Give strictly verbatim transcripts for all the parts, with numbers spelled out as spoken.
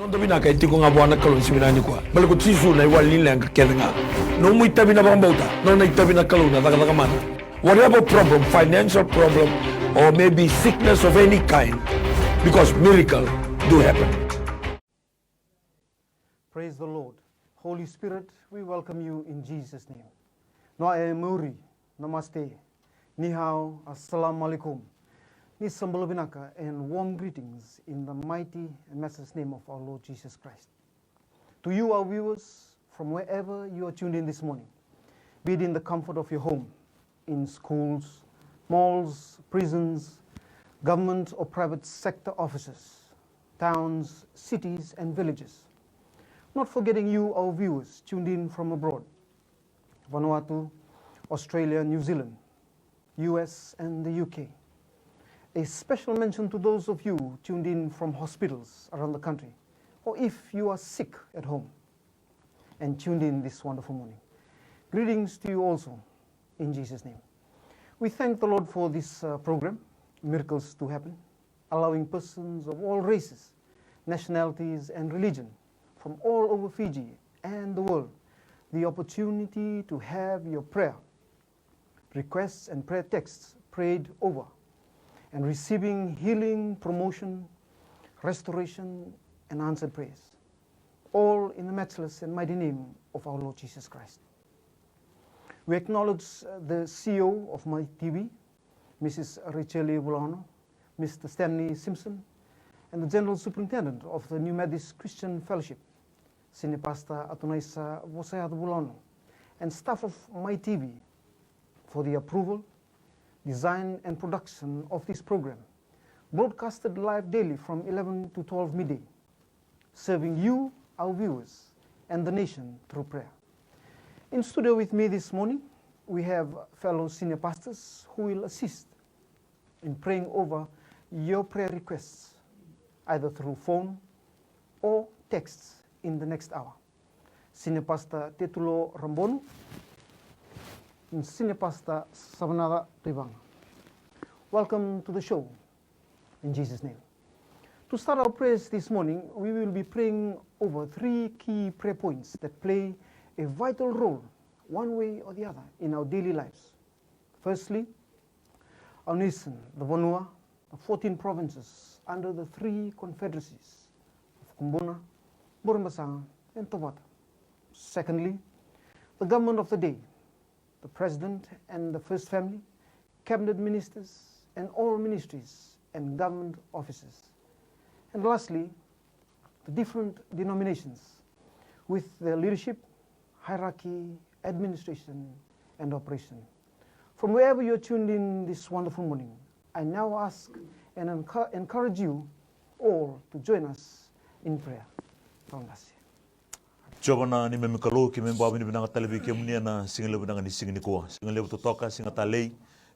Noda vinaka e tiko ga vua na Kalou ni siga vinaka nikua. Baleta ko Jisu na iwali ni leqa kece ga. Nomu itavi na vakabauta, nona itavi na Kalou na cakacaka mana. Whatever problem, financial problem, or maybe sickness of any kind, because miracle do happen. Praise the Lord. Holy Spirit, we welcome you in Jesus' name. Noa e muri, namaste, ni hao, assalamu alaikum. Ni sa bula vinaka and warm greetings in the mighty and matchless name of our Lord Jesus Christ. To you, our viewers, from wherever you are tuned in this morning, be it in the comfort of your home, in schools, malls, prisons, government or private sector offices, towns, cities, and villages. Not forgetting you, our viewers, tuned in from abroad, Vanuatu, Australia, New Zealand, U S, and the U K. A special mention to those of you tuned in from hospitals around the country, or if you are sick at home and tuned in this wonderful morning. Greetings to you also in Jesus' name. We thank the Lord for this uh, program, Miracles to Happen, allowing persons of all races, nationalities, and religion from all over Fiji and the world the opportunity to have your prayer requests and prayer texts prayed over and receiving healing, promotion, restoration, and answered prayers, all in the matchless and mighty name of our Lord Jesus Christ. We acknowledge uh, the C E O of Mai T V, Missus Racheli Vulaono, Mister Stanley Simpson, and the General Superintendent of the New Methodist Christian Fellowship, Senior Pastor Atunaisa Vosayaco Vulaono, and staff of Mai T V for the approval, design, and production of this program, broadcasted live daily from eleven to twelve midday, serving you, our viewers, and the nation through prayer. In studio with me this morning, we have fellow senior pastors who will assist in praying over your prayer requests, either through phone or texts in the next hour. Senior Pastor Tetulo Rambonu and Senior Pastor Savanatha Tuivaga. Welcome to the show in Jesus' name. To start our prayers this morning, we will be praying over three key prayer points that play a vital role, one way or the other, in our daily lives. Firstly, our nation, the Vanua, the fourteen provinces under the three confederacies of Kubuna, Burebasaga, and Tovata. Secondly, the government of the day, the President and the First Family, cabinet ministers, and all ministries and government offices. And lastly, the different denominations with their leadership, hierarchy, administration, and operation. From wherever you are tuned in this wonderful morning, I now ask and encourage you all to join us in prayer. Toka qase. Jiova na neimami Kalou, keimami vakavinavinaka tale vei kemuni ena siga levu vinaka ni siga nikua. Siga levu totoka, siga talei.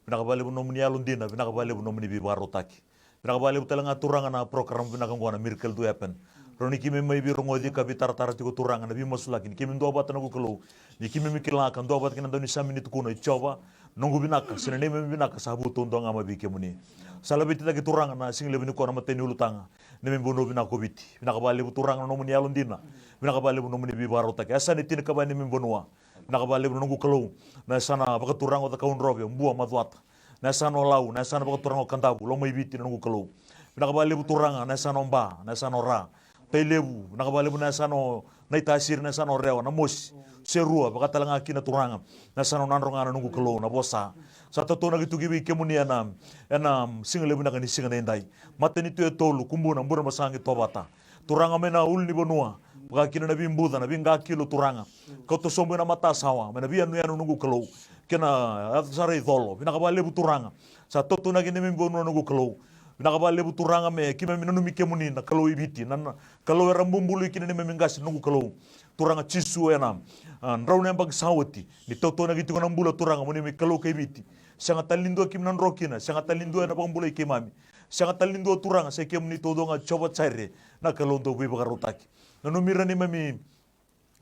Vinaka vakalevu nomuni yalodina, vinaka vakalevu nomuni veivakarautaki. Vinaka vakalevu tale ga Turaga na program vinaka oqo na Miracle Do Happen. Rawa ni keimami mai veirogoci ka veitaratara tiko Turaga na veimasulaki ni keimami duavata noqu Kalou. Ni keimami kila ka duavata kei na dau ni sami ni tukuna, Jiova, noqu vinaka se na neimami vinaka sa vu taudua ga mai vei kemuni. Sa laveti cake Turaga na siga levu nikua na matai ni ulutaga neimami vanua vinaka ko Viti. Vinaka vakalevu Turaga na nomuni yalodina. Vinaka vakalevu nomuni veivakarautaki. Yasana e tinikava neimami vanua. Vinaka vakalevu na noqu Kalou. Na yasana vakaturaga o Cakaudrove, o Bua, Macuata. Na yasana o Lau, na yasana vakaturaga o Kadavu, Lomaiviti na noqu Kalou. Vinaka vakalevu Turaga, na yasana o Ba, na yasana o Ra. Tailevu, vinaka vakalevu na yasana o Naitasiri, na yasana o Rewa, Namosi, Serua, vakatalega kina Turaga. Na yasana o Nadroga na noqu Kalou, Navosa. Sa tautaunaki tu ki vei kemuni ena, ena siga levu vinaka ni siga edaidai. Matanitu e tolu, Kubuna, Burebasaga kei Tovata. Turaga mai na ulunivanua, vaka kina na veibuca, na veiqakilo Turaga. Kauta sobu ena matasawa, mai na veiyanuyanu noqu Kalou. Kei na yaca sara i colo, vinaka vakalevu Turaga. Sa tautaunaki neimami vanua noqu Kalou. Vinaka vakalevu Turaga me keimami nanumi kemuni na Kalou i Viti, na, na Kalou era bubului kina neimami qase noqu Kalou. Turaga Jisu ena, a, drau na yabaki sa oti, ni tautaunaki tiko na bula Turaga mo neimami Kalou kai Viti. Sega tale ni dua keimami na dro kina, sega tale ni dua ena vakabulai keimami. Sega tale ni dua Turaga, sai kemuni taucoko ga Jiova Jaire, na Kalou dau veivakarautaki. Nanumi ira neimami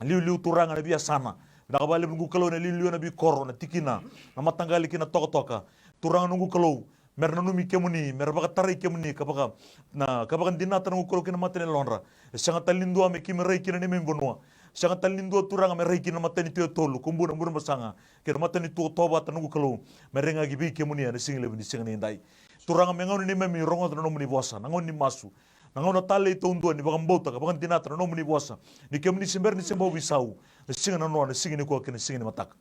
liuliu Turaga na veiyasana. Vinaka vakalevu noqu Kalou na liuliu ena veikoro, na tikina, na mataqali kei na tokatoka. Turaga noqu Kalou, Me ra nanumi kemuni, me ra vakatarai kemuni, ka vaka, na, ka vakadinata na noqu Kalou kei na mata ni yalodra. E sega tale ni dua me keimami rai kina neimami vanua. Sega tale ni dua Turaga me rai kina na matanitu e tolu, Kubuna, Burebasaga, kei na matanitu o Tovata, noqu Kalou. Me rai ga ki vei kemuni ena sigalevu ni siga nidai. Turaga, me gauna neimami rogoca na nomuni vosa, na gauna ni masu. Na gauna talei taudua ni vakabauta ka vakadinata na nomuni vosa. Ni kemuni se bera ni se bau veisau. Na siga nanoa, na siga nikua kei na siga ni mataka.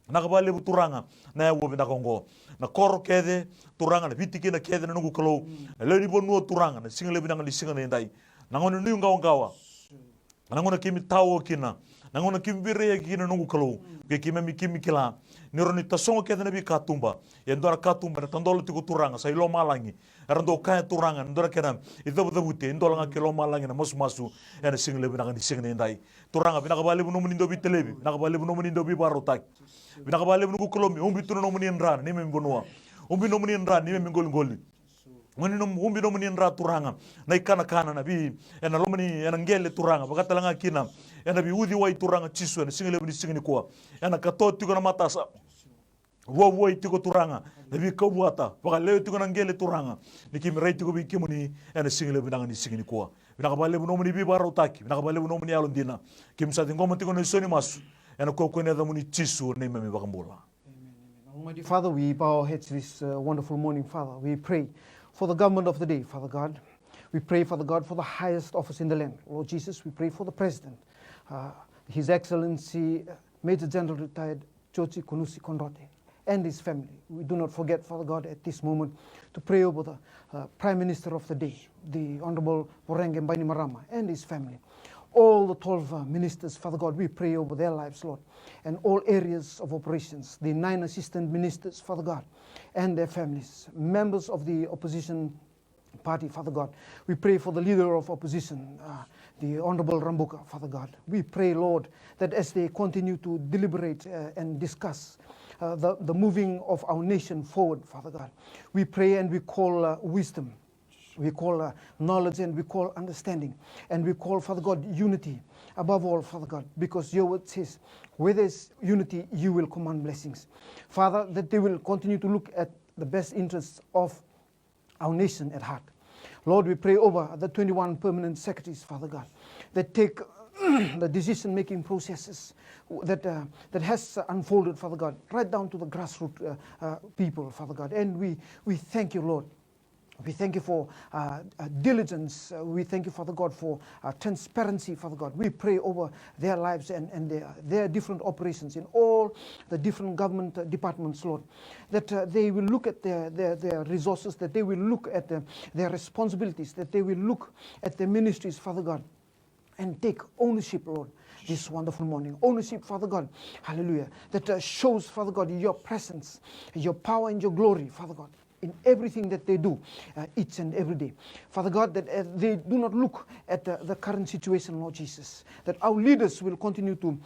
Vinaka vakalevu Turaga, na aua vinaka oqo. Na koro kece, Turaga, na viti kina kece na noqu Kalou. Na lewe ni vanua Turaga, na sigalevu vinaka ni siga nidai. Na gauna ni nuiqawaqawa. Na gauna keimami tawa kina. Na gauna keimami veiraiyaki kina noqu Kalou. Ke keimami keimami kila. Ni rawa ni tasogo kece na veikatuba. Ia e dua na katuba, na tadola tiko Turaga, sa i lomalagi. Era dau kaya Turaga, na dua na kena icavucavuti, e dola ga kei lomalagi na masumasu, ena sigalevu vinaka ni siga nidai. Turaga, vinaka vakalevu nomuni dau veitalevi, vinaka vakalevu nomuni dau veivakarautaki. Vinaka vakalevu noqu Kalou me ubi tu na nomuni dra, na neimami vanua. Ubi nomuni dra, na neimami qoliqoli. Ubi nom-, ubi nomuni dra Turaga, na ikanakana, na vei, ena loma ni, ena qele Turaga, vakatale ga kina, ena veiuciwai Turaga Jisu, ena sigalevu ni siga nikua. Ena katoa tiko na matasa. Vuavuai tiko Turaga, na veikau vuata, vakalewe tiko na qele Turaga, ni keimami rai tiko vei kemuni, ena sigalevu vinaka ni siga nikua. Vinaka vakalevu nomuni veivakarautaki, vinaka vakalevu nomuni yalodina. Keimami sa ciqoma tiko na isau ni masu, ena kaukauwa ni yacamuni Jisu, na neimami iVakabula. Amen, amen. Almighty Father, we bow our heads this uh, wonderful morning, Father. We pray for the government of the day, Father God. We pray, Father God, for the highest office in the land. Lord Jesus, we pray for the President, uh, His Excellency uh, Major General Retired Joji Kunusi Konrote and his family. We do not forget, Father God, at this moment to pray over the uh, Prime Minister of the day, the Honorable Voreqe Bainimarama and his family. All the twelve uh, ministers, Father God, we pray over their lives, Lord, and all areas of operations, the nine assistant ministers, Father God, and their families, members of the opposition party, Father God. We pray for the leader of opposition, uh, the Honorable Rabuka, Father God. We pray, Lord, that as they continue to deliberate uh, and discuss uh, the, the moving of our nation forward, Father God, we pray and we call uh, wisdom. We call uh, knowledge and we call understanding. And we call, Father God, unity above all, Father God, because your word says, where there's unity, you will command blessings. Father, that they will continue to look at the best interests of our nation at heart. Lord, we pray over the twenty-one permanent secretaries, Father God, that take the decision-making processes that, uh, that has unfolded, Father God, right down to the grassroots uh, uh, people, Father God. And we, we thank you, Lord. We thank you for uh, uh, diligence. Uh, we thank you, Father God, for uh, transparency, Father God. We pray over their lives and, and their, their different operations in all the different government uh, departments, Lord, that uh, they will look at their, their, their resources, that they will look at the, their responsibilities, that they will look at their ministries, Father God, and take ownership, Lord, this wonderful morning. Ownership, Father God, hallelujah, that uh, shows, Father God, your presence, your power and your glory, Father God, in everything that they do uh, each and every day. Father God, that uh, they do not look at uh, the current situation, Lord Jesus, that our leaders will continue to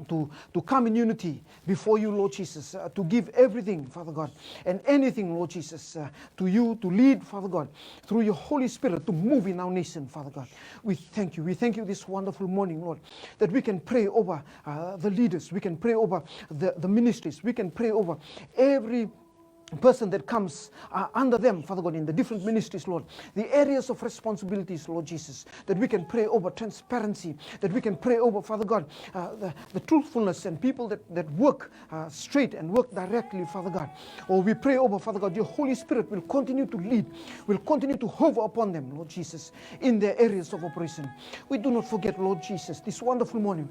to, to come in unity before you, Lord Jesus, uh, to give everything, Father God, and anything, Lord Jesus, uh, to you to lead, Father God, through your Holy Spirit to move in our nation, Father God. We thank you. We thank you this wonderful morning, Lord, that we can pray over uh, the leaders. We can pray over the, the ministries. We can pray over every person that comes uh, under them, Father God, in the different ministries, Lord, the areas of responsibilities, Lord Jesus, that we can pray over transparency, that we can pray over, Father God, uh, the, the truthfulness and people that, that work uh, straight and work directly, Father God. Oh, we pray over, Father God, your Holy Spirit will continue to lead, will continue to hover upon them, Lord Jesus, in their areas of operation. We do not forget, Lord Jesus, this wonderful morning.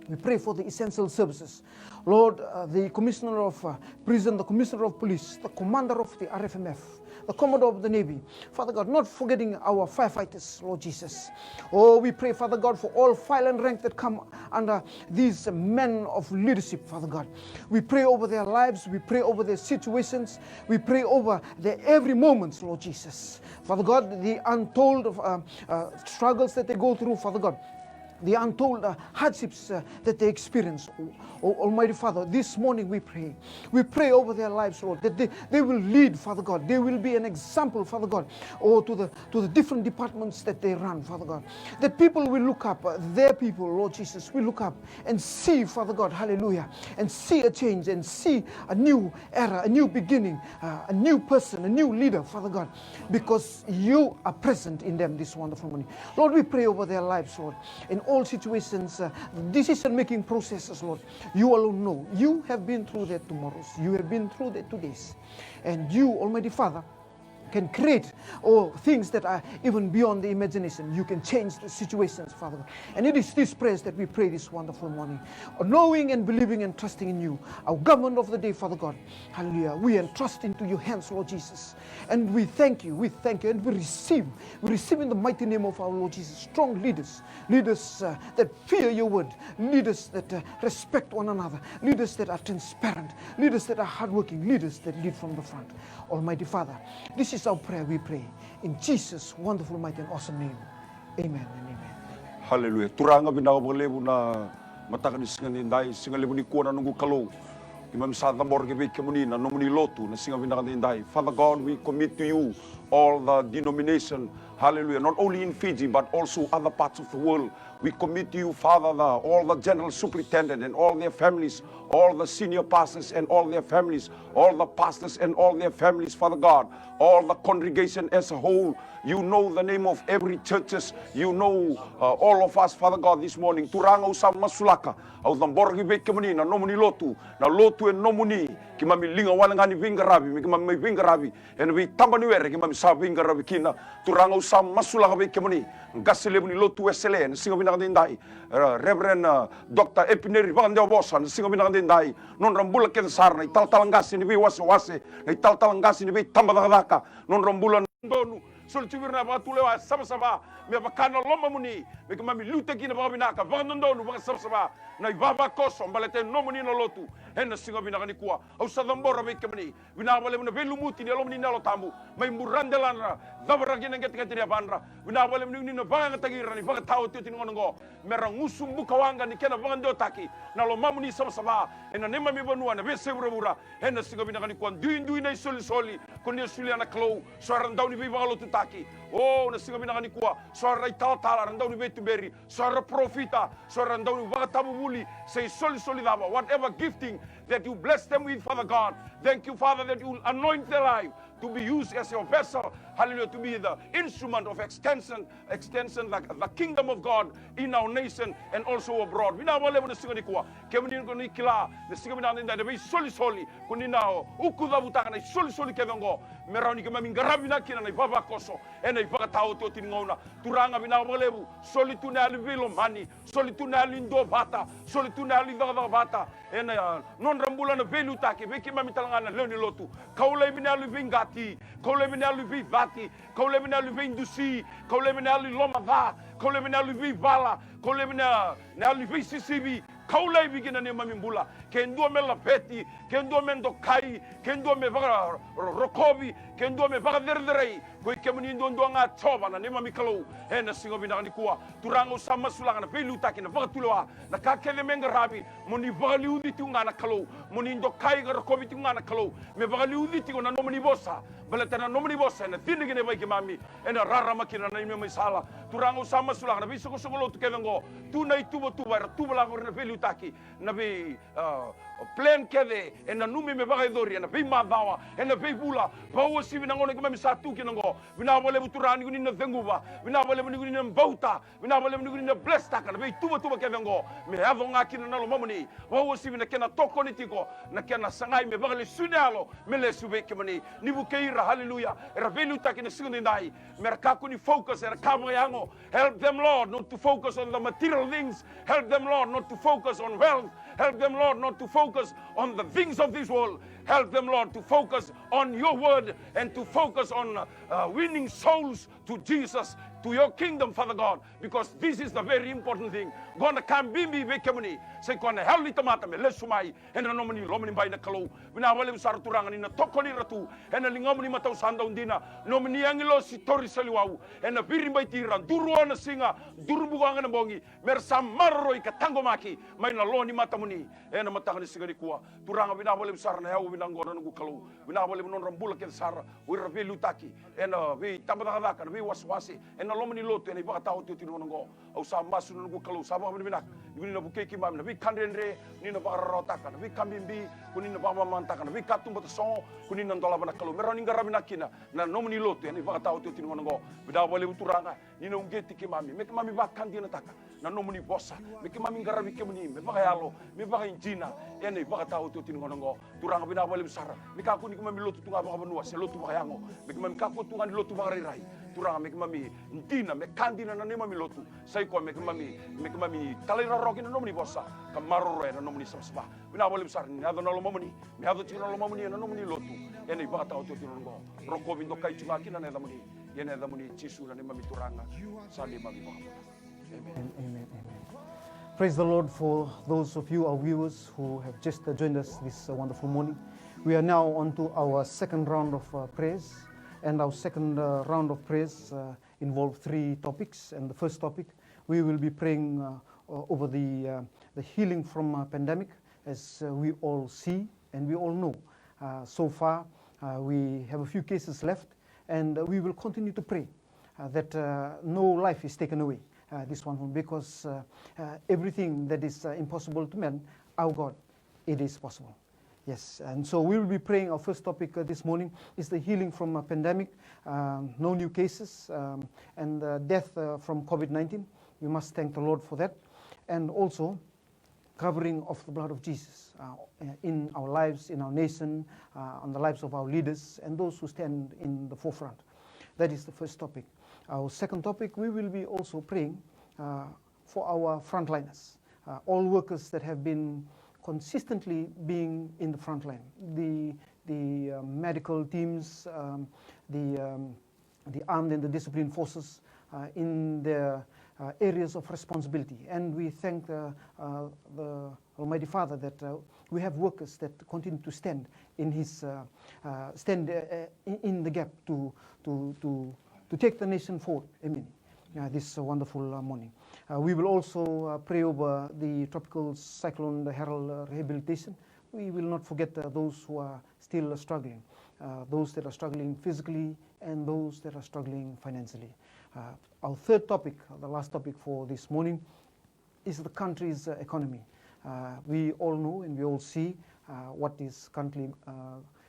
We pray for the essential services. Lord, uh, the Commissioner of uh, Prison, the Commissioner of Police, the Commander of the R F M F, the Commodore of the Navy. Father God, not forgetting our firefighters, Lord Jesus. Oh, we pray, Father God, for all file and rank that come under these men of leadership, Father God. We pray over their lives. We pray over their situations. We pray over their every moments, Lord Jesus. Father God, the untold uh, uh, struggles that they go through, Father God. the untold uh, hardships uh, that they experience. Oh, oh, Almighty Father, this morning we pray. We pray over their lives, Lord, that they, they will lead, Father God. They will be an example, Father God, oh, to the, to the different departments that they run, Father God. That people will look up, uh, their people, Lord Jesus, will look up and see, Father God, hallelujah, and see a change and see a new era, a new beginning, uh, a new person, a new leader, Father God, because you are present in them this wonderful morning. Lord, we pray over their lives, Lord, in all situations, uh, decision-making processes, Lord. You alone know. You have been through their tomorrows. You have been through their todays. And you, Almighty Father, can create all things that are even beyond the imagination. You can change the situations, Father God. And it is this prayers that we pray this wonderful morning, knowing and believing and trusting in you, our government of the day, Father God. Hallelujah. We entrust into your hands, Lord Jesus. And we thank you, we thank you, and we receive, we receive in the mighty name of our Lord Jesus, strong leaders, leaders uh, that fear your word, leaders that uh, respect one another, leaders that are transparent, leaders that are hardworking, leaders that lead from the front. Almighty Father, this is our prayer, we pray in Jesus' wonderful, mighty, and awesome name. Amen and amen. Hallelujah. Turaga, vinaka vakalevu na mataka ni siga ni dai, siga levu ni kua na noqu Kalou. Keimami sa cabora ki vei kemuni na nomuni lotu na siga vinaka ni dai. Father God, we commit to you all the denomination. Hallelujah. Not only in Fiji, but also other parts of the world. We commit to you, Father, the, all the general superintendent and all their families, all the senior pastors and all their families, all the pastors and all their families, Father God, all the congregation as a whole. You know the name of every churches. You know uh, all of us, Father God, this morning. Turaga, au sa masulaka, au cabora ki vei kemuni na nomuni lotu, na lotu e nomuni. Keimami liga wale ga ni veiqaravi, me keimami mai veiqaravi ena veitaba ni were keimami sa veiqaravi kina. Turaga, au sa masulaka vei kemuni na qase levu ni lotu Wesele ena siga vinaka daidai, uh, Reverend uh, Doctor Epineri Vakadewavosa, na siga vinaka daidai, nodra bula kece sara na italatala qase ni veiwasewase, na italatala qase ni veitabacakacaka, nodra bula na donu. Soli tu vei ira na vakatulewa savasava me vaka na lomamuni, me keimami liutaki kina vakavinaka, vakadodonu, vakasavasava na ivavakoso baleta e nomuni na lotu ena siga vinaka nikua. Au sa cabora vei kemuni. Vinaka vakalevu na veilumuti ni Yalomuni na Yalo Tabu mai buradeladra, cava ra kina qeteqete ni yavadra. Vinaka vakalevu ni na vakayagataki ira na ivakataotioti ni gauna oqo, me ra gusu bukawaqa ni kena vakadewataki na lomamuni savasava ena neimami vanua, na veiyasai vuravura. Ena siga vinaka nikua, duidui na isolisoli ko ni a solia na Kalou. So era dau ni veivakalotutaki. O, na siga vinaka nikua, so era italatala era dau ni veituberi, so era parofita, so era dau ni vakatavuvuli, se isolisoli cava, whatever gifting that you bless them with, Father God. Thank you, Father, that you will anoint their life to be used as your vessel, hallelujah, to be the instrument of extension, extension the, the kingdom of God in our nation and also abroad. Vinaka vakalevu na siga nikua. Kemuni ko ni kila na siga vinaka daidai na veisolisoli ko ni na ukucavutaka na isolisoli kece oqo, me rawa ni keimami qaravi vinaka kina na ivavakoso ena ivakataotioti ni gauna. Turaga, vinaka vakalevu. Soli tu na yalo ni veilomani, soli tu na yalo ni duavata, soli tu na yalo ni cakacaka vata ena nodra bula na veiliutaki vei keimami tale ga na lewe ni lotu. Kau laivi na yalo ni veiqati, kau laivi na yalo ni veicati, kau laivi na yalo ni veidusi, kau laivi na yalo ni lomaca, kau laivi na yalo ni veivala, kau laivi na, na yalo ni veisisivi. Kau laivi ki na neimami bula. Ke dua me laveti, ke dua me dokai, ke dua me vakarorokovi, ke dua me vakacerecerei, ko i kemuni duadua ga Jiova na neimami Kalou. Ena siga vinaka nikua, Turaga, au sa masulaka na veiliutaki, na vakatulewa, na ka kece me qaravi, mo ni vakaliuci tiko ga na Kalou, mo ni dokai ka rokovi tiko ga na Kalou, me vakaliuci tiko na nomuni vosa. Baleta na nomuni vosa ena cina kina e vei keimami, ena rarama kina na neimami sala. Turaga, au sa masulaka na veisoqosoqo lotu kece oqo, tu na ituvatuva era tuvalaka o ira na veiliutaki, na vei, ah, plan kece e nanumi me vakayacori ena veimacawa, ena veivula, vakauasivi na gauna keimami sa tu kina oqo. Vinaka vakalevu Turaga ni ko ni na ceguva, vinaka vakalevu ni ko ni na bauta, vinaka vakalevu ni ko ni na blesstaka na veituvatuva kece oqo, me yaco ga kina na lomamuni. Vakauasivi na kena tokoni tiko na kena sagai me vakalesui na yalo me lesu vei kemuni. Ni vukei ira, haleluya, era veiliutaki na siga daidai, me ra kakua ni focus ena ka vakayago. Help them, Lord, not to focus on the material things. Help them, Lord, not to focus on wealth. Help them, Lord, not to focus on the things of this world. Help them, Lord, to focus on your word and to focus on, uh, uh, winning souls to Jesus, to your kingdom, Father God, because this is the very important thing. Qo na ka bibi vei kemuni, sa i koya na yalo ni tamata me lesu mai ena nomuni loma ni bai na Kalou. Vinaka vakalevu sara Turaga ni na tokoni ira tu ena ligamuni matau sa dau dina, nomuni agilosi tori saliwau ena viribaiti ira, duru o na siga, duru bukawaqa na bogi, me ra sa maroroi ka taqomaki mai na lo ni matamuni ena mataka ni siga nikua. Turaga, vinaka vakalevu sara na yavu vinaka oqo na noqu Kalou. Vinaka vakalevu nodra bula kece sara o ira veiliutaki ena veitabacakacaka, na veiwasewase, ena loma ni lotu, ena ivakataotioti ni gauna oqo. Au sa masu na noqu Kalou, sa vakavinavinaka ni ko ni na vukei keimami na veika dredre ko ni na vakararawataka, na veika bibi ko ni na vakamamadataka, na veika tu vata sogo ko ni na dolava na Kalou, me rawa ni qaravi vinaka kina na nomuni lotu ena ivakataotioti ni gauna oqo. Vinaka vakalevu Turaga ni na uqeti keimami me keimami vakadinataka na nomuni vosa, me keimami qaravi kemuni me vakayalo, me vakaidina ena ivakataotioti ni gauna oqo. Turaga, vinaka vakalevu sara, me kakua ni keimami lotu tu ga vakavanua se lotu vakayago, me keimami kakua tu ga ni lotu vakarairai. Turaga, me keimami dina, me ka dina na neimami lotu, sa i koya me keimami, me keimami talairawarawa ki na nomuni vosa ka maroroya na nomuni savasava. Vinaka vakalevu sara ni na yaco na lomamuni, me yaco tiko na lomamuni ena nomuni lotu ena ivakataotioti ni gauna oqo. Rokovi, dokai tiko ga kina na yacamuni, ia na yacamuni Jisu na neimami Turaga, sa neimami Vakabula. Amen. Amen, amen, amen. Praise the Lord for those of you, our viewers, who have just uh, joined us this uh, wonderful morning. We are now on to our second round of uh, prayers, and our second uh, round of prayers uh, involve three topics. And the first topic, we will be praying uh, uh, over the uh, the healing from uh, pandemic, as uh, we all see and we all know. Uh, so far, uh, we have a few cases left, and uh, we will continue to pray uh, that uh, no life is taken away uh, this one, because uh, uh, everything that is uh, impossible to man, our God, it is possible. Yes, and so we will be praying. Our first topic uh, this morning is the healing from a pandemic, um, no new cases, um, and uh, death uh, from COVID nineteen. We must thank the Lord for that. And also, covering of the blood of Jesus uh, in our lives, in our nation, uh, on the lives of our leaders and those who stand in the forefront. That is the first topic. Our second topic, we will be also praying uh, for our frontliners, uh, all workers that have been consistently being in the front line, the, the uh, medical teams, um, the um, the armed and the disciplined forces uh, in their uh, areas of responsibility. And we thank the, uh, the Almighty Father that uh, we have workers that continue to stand in his uh, uh, stand uh, uh, in, in the gap to to to to take the nation forward. Amen. Uh, this uh, wonderful uh, morning. Uh, we will also uh, pray over the tropical cyclone Harold uh, rehabilitation. We will not forget uh, those who are still struggling, uh, those that are struggling physically and those that are struggling financially. Uh, our third topic, the last topic for this morning, is the country's uh, economy. Uh, we all know and we all see uh, what is currently uh,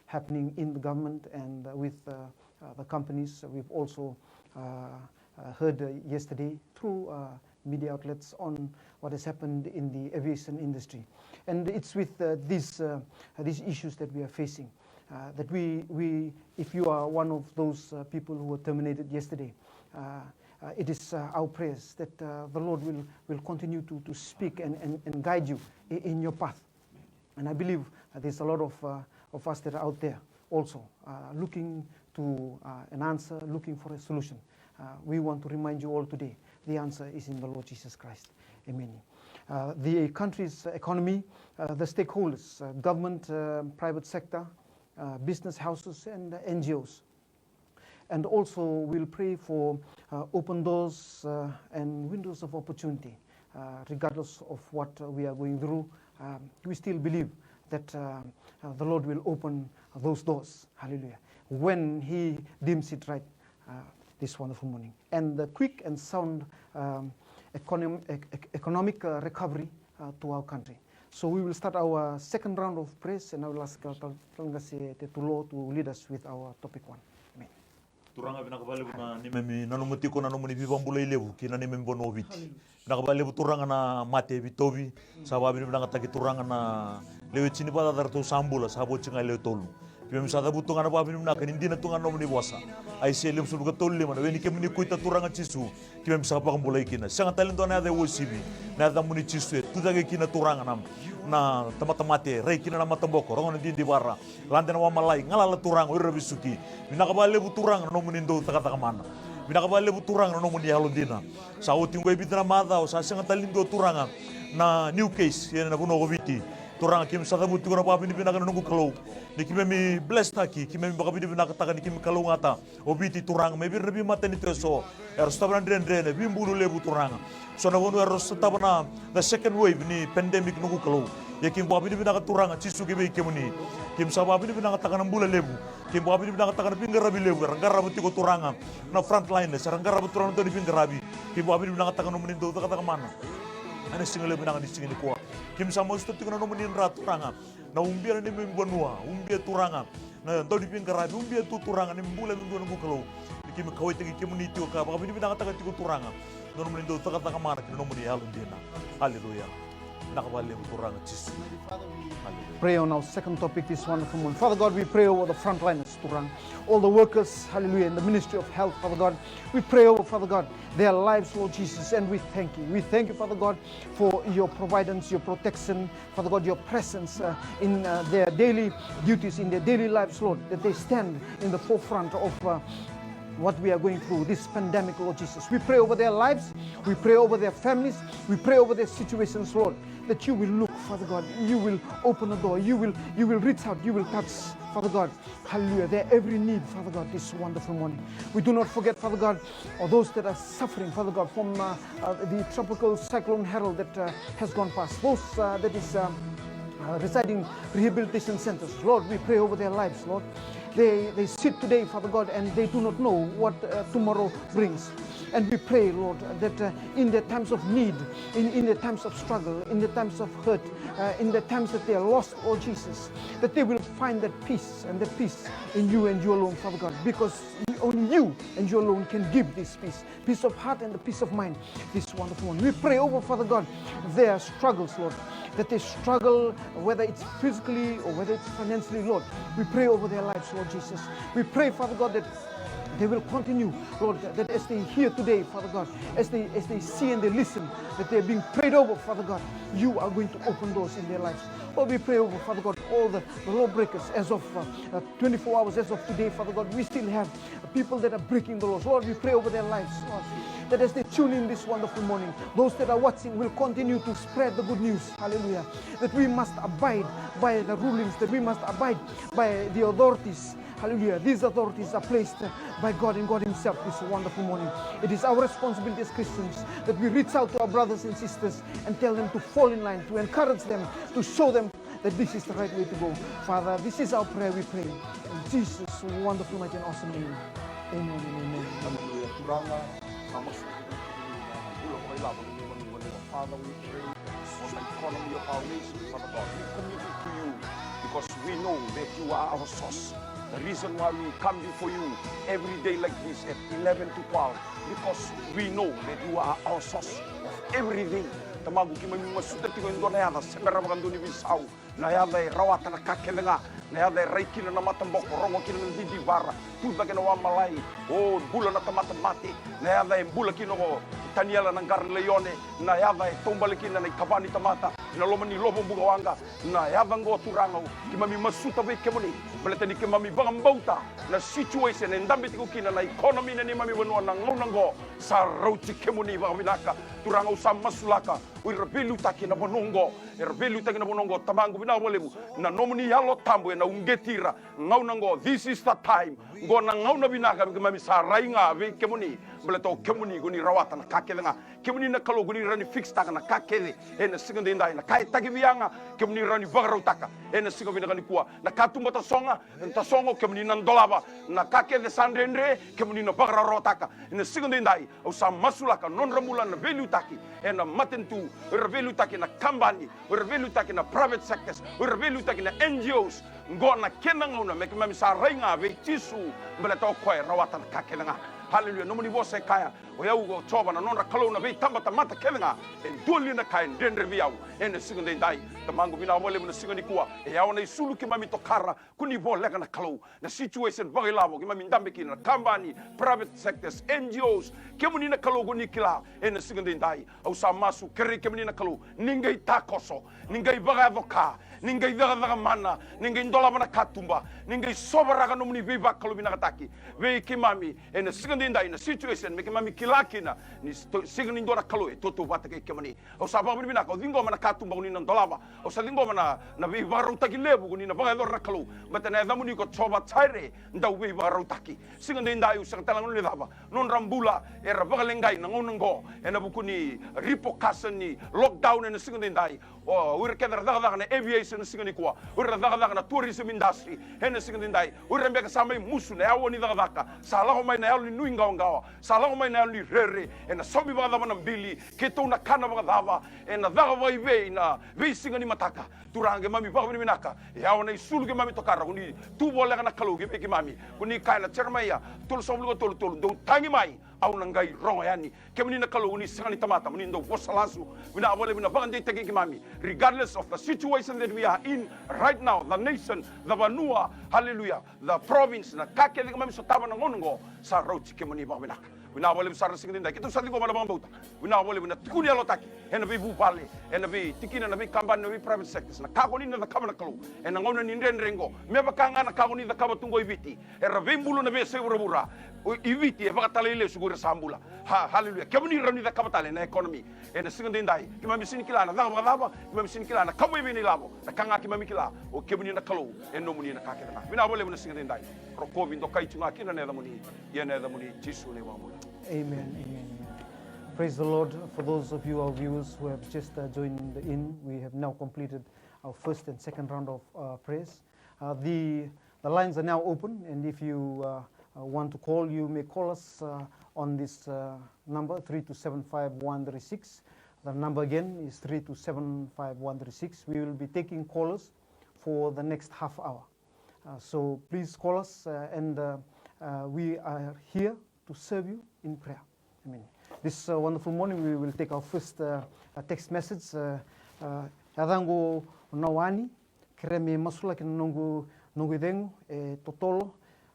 happening in the government and uh, with uh, uh, the companies. We've also uh, uh, heard uh, yesterday through uh, media outlets on what has happened in the aviation industry. And it's with uh, these, uh, these issues that we are facing. Uh, that we, we, if you are one of those uh, people who were terminated yesterday, uh, uh, it is uh, our prayers that uh, the Lord will, will continue to, to speak and, and, and guide you in, in your path. And I believe uh, there's a lot of, uh, of us that are out there also uh, looking to uh, an answer, looking for a solution. Uh, we want to remind you all today, the answer is in the Lord Jesus Christ. Amen. Uh, the country's economy, uh, the stakeholders, uh, government, uh, private sector, uh, business houses and uh, N G Os. And also we'll pray for uh, open doors uh, and windows of opportunity. Uh, regardless of what uh, we are going through, um, we still believe that uh, uh, the Lord will open those doors. Hallelujah. When He deems it right uh, this wonderful morning. And the quick and sound um, econom- ec- ec- economic uh, recovery uh, to our country. So we will start our second round of prayers, and I will ask uh, Tal- Talagase Tetulo to lead us with our topic one. Amen. Turaga, vinaka vakalevu na neimami nanuma tiko na nomuni veivakabulai levu ki na neimami vanua o Viti. Vinaka vakalevu Turaga na mate e veitauvi. Sa vakavinavinakataki Turaga na lewe tini vakacaca ratou sa bula, sa vo tiko ga e lewe tolu. Keimami sa cavuta tu ga na vakavinavinaka ni dina tu ga na nomuni vosa. Aisea limasagavulu ka tolu lima, na we ni kemuni kuita Turaga Jisu, keimami sa vakabulai kina. Sega tale dua na yaca e uasivi, na yacamuni Jisu e tu cake kina Turaga na, na tamata mate, rai kina na mataboko, rogo na didivara, lade na wamalai, galala Turaga o ira vesuki. Vinaka vakalevu Turaga na nomuni dau cakacaka mana. Vinaka vakalevu Turaga na nomuni yalodina. Sa oti oqo e vica na macawa, sa sega tale ni dua Turaga na new case ena vanua ko Viti. Turaga, keimami sa cavuta tiko na vakavinavinaka na noqu Kalou ni keimami blesstaki, keimami vakavinavinakataka ni keimami kalougata o Viti Turaga mai vei ira na veimatanitu eso era sotava na dredre, na veibulu levu Turaga. So na vanua era sotava na the second wave ni pandemic, noqu Kalou. Ia keimami vakavinavinaka Turaga Jisu ki vei kemuni. Keimami sa vakavinavinakataka na bula levu. Keimami vakavinavinakataka na veiqaravi levu era qarava tiko Turaga na frontliners, era qarava Turaga na dau ni veiqaravi. Keimami vakavinavinakataka na nomuni dau cakacaka mana ena siga levu vinaka ni siga nikua. Keimami sa masuta tiko na nomuni dra Turaga. Na ubia na neimami vanua, ubia Turaga na dau ni veiqaravi, ubia tu Turaga na neimami bula yadudua, noqu Kalou. Ni keimami kauwaitaki kemuni tiko ka vakavinavinakataka tiko Turaga na nomuni dau cakacaka mana kei na nomuni yalodina. Aleluya. Vinaka vakalevu Turaga Jisu. Aleluya. Pray on our second topic this wonderful morning. Father God, we pray over the frontliners, Turaga. All the workers, hallelujah, in the ministry of health, Father God. We pray over, Father God, their lives, Lord Jesus, and we thank you. We thank you, Father God, for your providence, your protection, Father God, your presence uh, in uh, their daily duties, in their daily lives, Lord, that they stand in the forefront of uh, what we are going through, this pandemic, Lord Jesus. We pray over their lives, we pray over their families, we pray over their situations, Lord, that you will look, Father God, you will open a door, you will, you will reach out, you will touch, Father God. Hallelujah. Their every need, Father God, this wonderful morning. We do not forget, Father God, or those that are suffering, Father God, from uh, uh, the tropical cyclone Harold that uh, has gone past. Those uh, that is um, uh, residing rehabilitation centers, Lord, we pray over their lives, Lord. They, they sit today, Father God, and they do not know what uh, tomorrow brings. And we pray, Lord, that uh, in their times of need, in, in their times of struggle, in their times of hurt, uh, in their times that they are lost, Lord Jesus, that they will find that peace and that peace in you and you alone, Father God, because only you and you alone can give this peace, peace of heart and the peace of mind, this wonderful one. We pray over, Father God, their struggles, Lord, that they struggle, whether it's physically or whether it's financially, Lord. We pray over their lives, Lord Jesus. We pray, Father God, that they will continue, Lord, that as they hear today, Father God, as they as they see and they listen, that they are being prayed over, Father God. You are going to open doors in their lives. Lord, we pray over, Father God, all the, the lawbreakers as of uh, uh, twenty-four hours as of today, Father God. We still have people that are breaking the laws. Lord, we pray over their lives, Lord, that as they tune in this wonderful morning, those that are watching will continue to spread the good news. Hallelujah. That we must abide by the rulings, that we must abide by the authorities. Hallelujah. These authorities are placed by God and God Himself this wonderful morning. It is our responsibility as Christians that we reach out to our brothers and sisters and tell them to fall in line, to encourage them, to show them that this is the right way to go. Father, this is our prayer, we pray. In Jesus' wonderful, mighty, and awesome name. Amen and amen. Hallelujah. Turaga, sa masu. Father, we pray on the economy of our nation, Father God. We commit it to you because we know that you are our source. The reason why we come before you every day like this at eleven to twelve, because we know that you are our source of everything. Tamaqu, keimami masuta tiko e dua na yaca se bera vakadua ni veisau. Na yaca e rawata na ka kece ga, na yaca e rai kina na mataboko, rogo kina na didivara, tu cake na wamalai, o bula na tamata mate, na yaca e bula kina o Taniela na qara ni laione, na yaca e taubale kina na ikava ni tamata ena loma ni lovo bukawaqa. Na yaca oqo, Turaga, keimami masuta vei kemuni baleta ni keimami vakabauta na situation e dabe tiko kina na economy ni neimami vanua na gauna oqo. Sa rauti kemuni vakavinaka. Turaga, au sa masulaka o ira veiliutaki ena vanua oqo, era veiliutaki ena vanua oqo, Tamaqu, vinaka vakalevu na nomuni Yalo Tabu ena uqeti ira gauna oqo. This is the time. Oqo na gauna vinaka me keimami sa rai ga vei kemuni, baleta o kemuni ko ni rawata na ka kece ga. Kemuni na Kalou ko ni rawa ni fix-taka na ka kece ena siga edaidai. Na ka e takivi yaga, kemuni rawa ni vakarautaka ena siga vinaka nikua. Na katuba tasogo, tasogo, kemuni na dolava. Na ka kece sa dredre, kemuni na vakarautaka ena siga edaidai. Au sa masulaka nodra bula na veiliutaki ena matanitu, o ira veiliutaki na kabani, o ira veiliutaki na private sectors, o ira veiliutaki na N G Os. Oqo na kena gauna me keimami sa rai ga vei Jisu, baleta o koya e rawata na ka kece ga. Haleluya. Nomuni vosa e kaya, O yau ko Jiova na nodra Kalou na veitabatamata kece ga. E dua li na ka e dredre vei au ena siga daidai? Tamaqu, vinaka vakalevu na siga nikua. E yawa na isulu keimami tokara, ko ni voleka na Kalou. Na situation vakailavo keimami dabe kina, na kabani, private sectors, N G Os, kemuni na Kalou ko ni kila. Ena siga daidai au sa masu, kerei kemuni na Kalou, ni qai takoso, ni qai vakayaco ka, ni qai cakacaka mana, ni qai dolava na katuba, ni qai sovaraka nomuni veivakalouvinakataki vei keimami ena siga daidai, na situation me keimami kila kina ni sto-, sega ni dua na Kalou e tautauvata kei kemuni. Au sa vakavinavinaka, au ciqoma na katuba ko ni na dolava. Au sa ciqoma na, na veivakarautaki levu ko ni na vakayacora na Kalou. Baleta na yacamuni ko Jiova Jaire, dau veivakarautaki. Siga daidai au sega tale ga ni cava nodra bula era vakaleqai na gauna oqo ena vuku ni repercussion ni lockdown ena siga daidai. O ira kece era cakacaka na aviation na siga nikua, o ira era cakacaka na tourism industry ena siga daidai, o ira beka sa mai musu na yawa ni cakacaka, sa lako mai na yalo ni nuiqawaqawa, sa lako mai na yalo ni rere. Ena saumi vakacava na bili, keitou na kana vakacava, ena caka vakaivei na veisiga ni mataka? Turaga, keimami vakavinavinaka. E yawa na isulu keimami tokara, ko ni tu voleka na Kalou ki vei keimami. Ko ni kaya na Jeremaia tolusagavulu ka tolu tolu, dou tagi mai, au na qai rogo yani. Kemuni na Kalou, ko ni sega ni tamata, mo ni dau vosa lasu. Vinaka vakalevu na vakadeitaki keimami. Regardless of the situation that we are in right now, the nation, the vanua, hallelujah, the province, na ka kece keimami sotava na gauna oqo, sa rauti kemuni vakavinaka. Vinaka vakalevu sara na siga daidai, keitou sa ciqoma na vakabauta. Vinaka vakalevu na tukuni yalotaki ena veivuvale, ena veitikina, na veikabani, na vei private sectors, na ka ko ni na cakava na Kalou ena gauna ni dredre oqo. Me vaka ga na ka ko ni cakava tu oqo i Viti, era veibulu na veiyasai vuravura. O, i Viti e vakatalai lesu ko ira sa bula. Ha, hallelujah. Kemuni rawa ni cakava tale na economy ena siga daidai. Keimami sega ni kila na caka vakacava, keimami sega ni kila na ka mai vei na ilavo. Na ka ga keimami kila, o kemuni na Kalou, e nomuni na ka kece ga. Vinaka vakalevu na siga daidai. Rokovi, dokai tu ga kina na yacamuni. Ia na yacamuni Jisu na iVakabula. Amen, amen, amen. Praise the Lord. For those of you, our viewers who have just uh, joined in, we have now completed our first and second round of uh, prayers. Uh, the, the lines are now open, and if you uh, uh, want to call, you may call us uh, on this uh, number, three two seven five one three six. The number again is three two seven five one three six. We will be taking callers for the next half hour. Uh, so please call us, uh, and uh, uh, we are here to serve you in prayer. Amen. This uh, wonderful morning, we will take our first uh, uh, text message. Uh, uh, yacaqu o Nawani, kerea me masulaki na noqu, noqu icegu e totolo,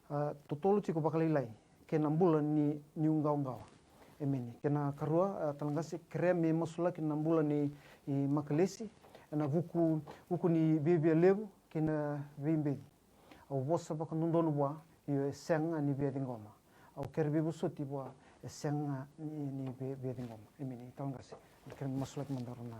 uh, totolo tiko vakalailai, kei na bula ni niu qawaqawa. Emeni. Kei na karua, uh, tale qase, kerea me masulaki na bula ni i Makalesi, ena vuku, vuku ni viavia levu kei na veibeci. Au vosa vakadodonu vua, io e sega ni via ciqoma. Au kere veivosoti vua, e sega ni, ni via, via ciqoma. Emeni, tale qase. Kere masulaki mada na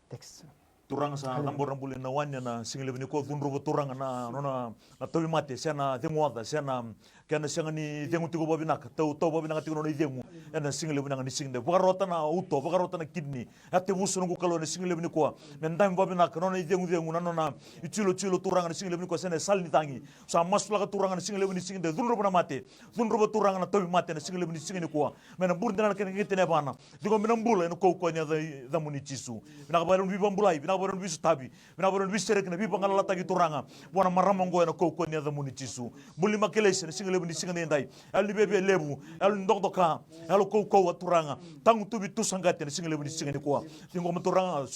text. Turaga sa cabora na bula i Nawani ena siga levu nikua, cudruva Turaga na nona na tauvimate, se na cegu oca, se na kena sega ni cegu tiko vakavinaka, tau, tau vakavinaka tiko na nona icegu. Ena siga levu vinaka ni siga daidai, vakarota na uto, vakarota na kidney. Yatevuso noqu Kalou ena siga levu nikua, me dabe vakavinaka na nona icegucegu, na nona itilotilo Turaga ena siga levu nikua, se na sala ni cagi. Sa masulaka Turaga ena siga levu ni siga daidai, cudruva na mate, cudruva Turaga na tauvimate ena siga levu ni siga nikua. Me na buri dina na kena qete na yavana. Ciqomi na bula ena kaukauwa ni yaca, yacamuni Jisu. Vinaka vakalevu na veivakabulai, vinaka vakalevu na veisotavi. Vinaka vakalevu na veisereki, na veivagalalataki Turaga vua na marama oqo ena kaukauwa ni yacamuni Jisu. Bula ni Makalesi ena siga levu ni siga daidai. Yalo ni viavia levu, yalo ni dokadoka, yalo kaukauwa Turaga. Tagutuvi, tusaqati ena siga levu ni siga nikua. Ciqoma Turaga,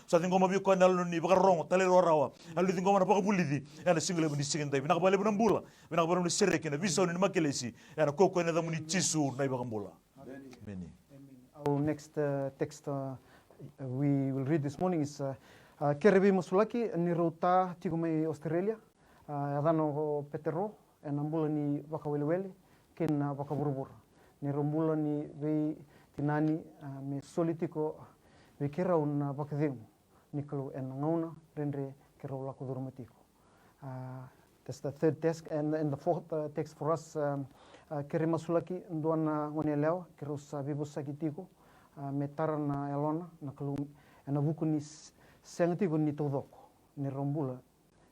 sa ciqoma vei koya na yalo ni vakarorogo, talairawarawa. Yalo ni ciqoma na vakavulici ena siga levu ni siga daidai. Vinaka vakalevu na bula, vinaka vakalevu na sereki, na veisau ni Makalesi ena kaukauwa ni yacamuni Jisu na iVakabula. Emeni. Our next uh, text uh, we will read this morning is uh, uh, kere veimasulaki ni rau ta tiko mai Australia. Uh, yacana o Petero, ena bula ni vakawelewele kei na vakavuravura. Ni rau bula ni veitinani uh, me soli tiko vei keirau na vakacegu ni Kalou ena gauna dredre keirau lako curuma tiko. Uh, that's the third text, and, and the fourth uh, text for us. Um, uh, kere masulaki dua na gone yalewa keirau sa veivosaki tiko, uh, me tara na yalona na Kalou ena vuku ni sega tiko ni taucoko ni rau bula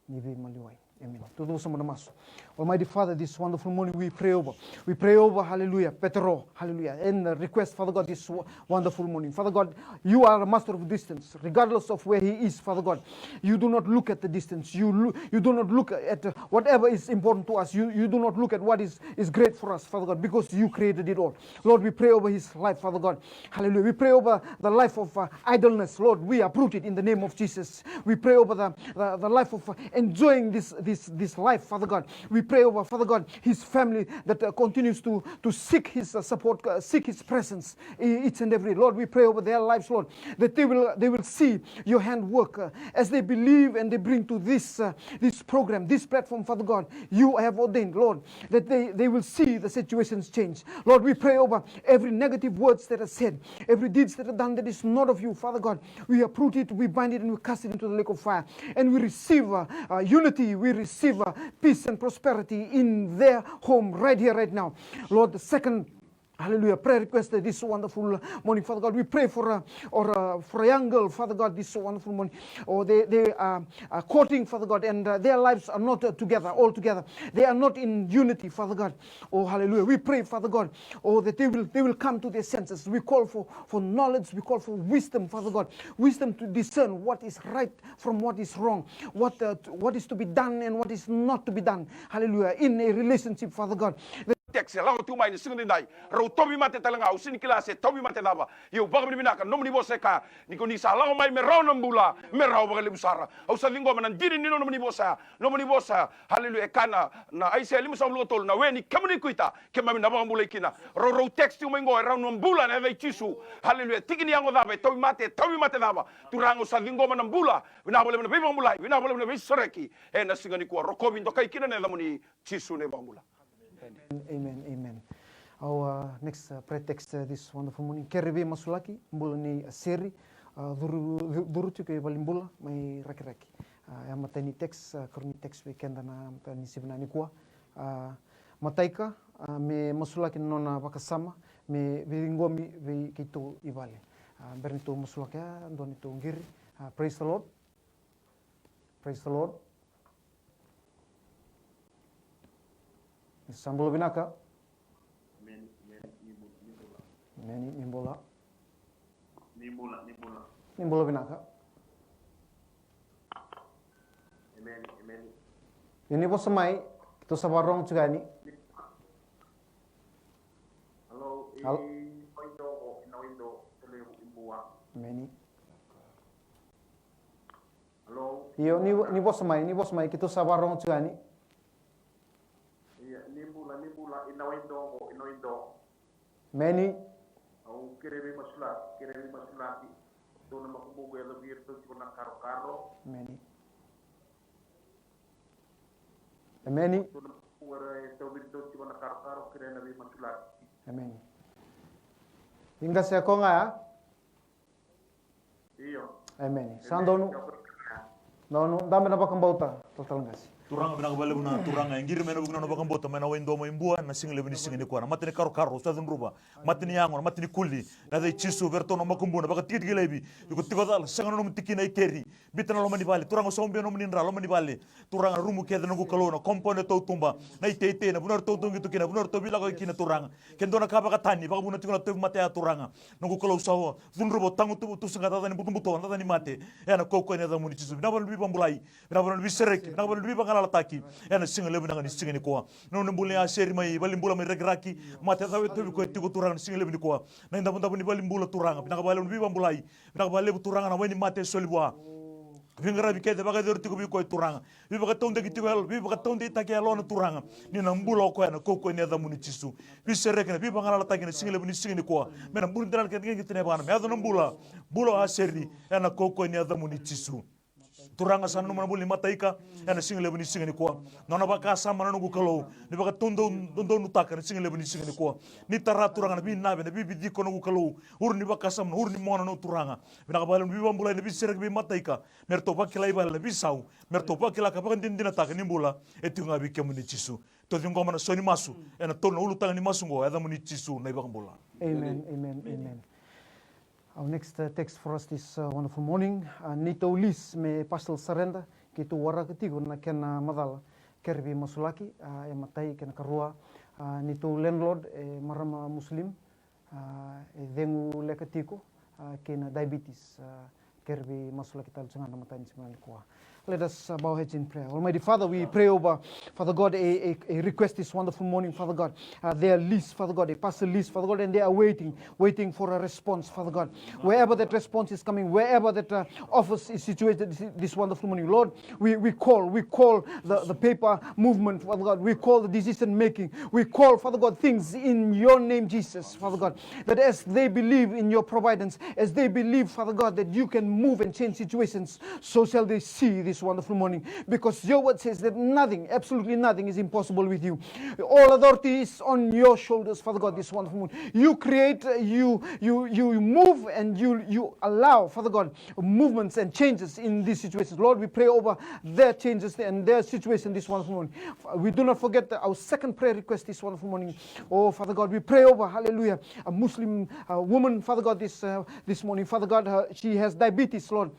ni veimaliwai. Amen. Tutuvu sobu na masu. Almighty Father, this wonderful morning we pray over. We pray over, hallelujah, Petero, hallelujah, and uh, request, Father God, this wo- wonderful morning. Father God, you are a master of distance, regardless of where he is, Father God. You do not look at the distance. You, lo- you do not look at uh, whatever is important to us. You, you do not look at what is, is great for us, Father God, because you created it all. Lord, we pray over his life, Father God. Hallelujah. We pray over the life of uh, idleness. Lord, we uproot it in the name of Jesus. We pray over the, the, the life of uh, enjoying this, this, this life, Father God. We pray over, Father God, his family that uh, continues to, to seek his uh, support, uh, seek his presence e- each and every. Lord, we pray over their lives, Lord, that they will, they will see your handwork uh, as they believe and they bring to this, uh, this program, this platform, Father God, you have ordained, Lord, that they, they will see the situations change. Lord, we pray over every negative words that are said, every deeds that are done that is not of you, Father God. We uproot it, we bind it, and we cast it into the lake of fire. And we receive uh, uh, unity, we receive uh, peace and prosperity in their home right here, right now. Lord, the second, hallelujah, prayer request this wonderful morning, Father God. We pray for a, or a, for a young girl, Father God, this wonderful morning. Or they, they are, are courting, Father God, and uh, their lives are not uh, together, all together. They are not in unity, Father God. Oh, hallelujah. We pray, Father God, oh, that they will, they will come to their senses. We call for, for knowledge. We call for wisdom, Father God. Wisdom to discern what is right from what is wrong, what, uh, what is to be done and what is not to be done. Hallelujah. In a relationship, Father God. Text e lako tu mai ni siga nidai. Rau tauvimate tale ga, au sega ni kila se tauvimate cava. Ia au vakavinavinaka, nomuni vosa e kaya ni ko ni sa lako mai me rawa na bula, me rawa vakalevu sara. Au sa ciqoma na dina ni nomuni vosa ya, nomuni vosa ya. Haleluya. E kaya na Aisea limasagavulu ka tolu, na we ni kemuni kuita, keimami na vakabulai kina. Rau rau text tiko mai qo, e rawa na bula ena yaca i Jisu. Haleluya. Tiki ni yago cava, e tauvimate, e tauvimate cava. Turaga, au sa ciqoma na bula. Vinaka vakalevu na veivakabulai, vinaka vakalevu na veisereki ena siga nikua. Rokovi, dokai kina ena yacamuni, Jisu na iVakabula. Amen, amen, amen. Our uh, next uh, prayer text uh, this wonderful morning. Kere veimasulaki, bula ni uh, Seri, uh, curu, cu- curu tiko i valenibula mai Rakiraki. Uh, e a matai ni text, uh, karua ni text vei keda na matai ni siga nikua. Uh, mataika, uh, me masulaki na nona vakasama, me veiciqomi vei keitou i vale. Uh, bera ni tou masulaki, uh, dua ni tou qiri. Uh, praise the Lord. Praise the Lord. Ni sa bula vinaka. Emeni, emeni, ni bula, ni bula. Emeni, ni bula. Ni bula, ni bula. Ni bula vinaka. Emeni, emeni. Ia ni vosa mai, keitou sa vakarorogo tiko yani. Alo, i Alo. Waidogo, i na Waidogo, Talevu, i Bua. Emeni. Alo. Io, ni, ni vosa mai, ni vosa mai, keitou sa vakarorogo tiko yani. Ia, ni bula, ni bula, i na Waidogo, i na Waidogo. Emeni. Au kere veimasulaki, kere veimasulaki. Tou na makubuqu e yacovi iratou tiko na karokaro. Emeni. Emeni. Tou na makubuqu era e yacovi iratou tiko na karokaro, kere na veimasulaki. Emeni. Iqase ko ga ya? Io. Emeni. Sa donu. Donu, dabe na vakabauta, talatala qase. Turaga, vinaka vakalevu na Turaga e qiri mai na vuku ni nona vakabauta mai na Waidogo mai Bua ena siga levu ni siga nikua. Na mata ni karokaro sa cudruva, mata ni yago, na mata ni kuli. Na yaca i Jisu, vei iratou na makubuna, vakatikitiki laivi. Iko tiko cala, sega na nomu tikina i keri. Biuta na loma ni vale, Turaga, sa ubia nomuni dra, loma ni vale. Turaga, na rumu kece, noqu Kalou, na compound e tautuba, na iteitei, na vanua eratou tu qito kina, na vanua eratou veilakoyaki kina, Turaga. Ke dua na ka vakatani, vakavuna tiko na tauvimate ya, Turaga. Noqu Kalou, sa cudruva, tagutuva, tusaga, caca ni butobuto, caca ni mate. Ena kaukaua ni yacamuni Jisu. Vinaka vakalevu na veivakabulai, vinaka vakalevu na veisereki, vinaka vakalevu na veivagalalataki. Ena siga levu vinaka ni siga nikua. Na nona bula ya Seri mai valenibula mai Rakiraki. Mate cava e tauvi koya tiko, Turaga, na siga levu nikua. Na idavodavo ni valenibula, Turaga. Vinaka vakalevu na veivakabulai. Vinaka vakalevu, Turaga, na wainimate e soli vua. Veiqaravi kece vakayacori tiko vei koya, Turaga. Veivakataudeitaki tiko e yalo, veivakataudeitaki e yalona, Turaga. Ni na bula o koya ena kaukaua ni yacamuni Jisu. Veisereki, na veivagalalataki ena siga levu ni siga nikua. Me na bula dina na kena qiqi tiko na yavana. Me yaco na bula. Bula o Aseri ena kaukaua ni yacamuni Jisu. Turaga, sa nanuma na bula ni mataika ena siga levu ni siga nikua. Na nona vakasama, na noqu Kalou, ni vakadodonutaka ena siga levu ni siga nikua. Ni tara, Turaga, na veinave, na veiviciko, noqu Kalou. Uru ni vakasama, na uru ni mona, noqu Turaga. Vinaka vakalevu na veivakabulai, na veisereki, veimataika. Me ratou vakila i vale na veisau. Me ratou vakila ka vakadinadinataka ni bula e tiko ga vei kemuni Jisu. Tou ciqoma na sau ni masu ena tolu na ulutaga ni masu oqo, e yacamuni Jisu na iVakabula. Amen, amen, amen. Our next uh, text for us this uh, wonderful morning. Uh, neitou lease me partial surrender, keitou waraka tiko na kena macala Kere veimasulaki, a, e matai kei na karua, a, neitou landlord e marama Muslim, a, e cegu leka tiko, a, kei na diabetes, a, kere veimasulaki tale tu ga na matai ni siga nikua. Let us, uh, bow heads in prayer. Almighty Father, we pray over, Father God, a, a, a request this wonderful morning, Father God. Uh, their lease, Father God, a pastor lease, Father God, and they are waiting, waiting for a response, Father God. Wherever that response is coming, wherever that, uh, office is situated this, this wonderful morning, Lord, we, we call, we call the, the paper movement, Father God. We call the decision making. We call, Father God, things in your name, Jesus, Father God, that as they believe in your providence, as they believe, Father God, that you can move and change situations, so shall they see this wonderful morning. Because your word says that nothing, absolutely nothing, is impossible with you. All authority is on your shoulders, Father God, this wonderful morning. You create, uh, you, you, you move, and you, you allow, Father God, movements and changes in these situations. Lord, we pray over their changes and their situation this wonderful morning. We do not forget our second prayer request this wonderful morning. Oh, Father God, we pray over, hallelujah, a Muslim, uh, woman, Father God, this, uh, this morning. Father God, uh, she has diabetes, Lord.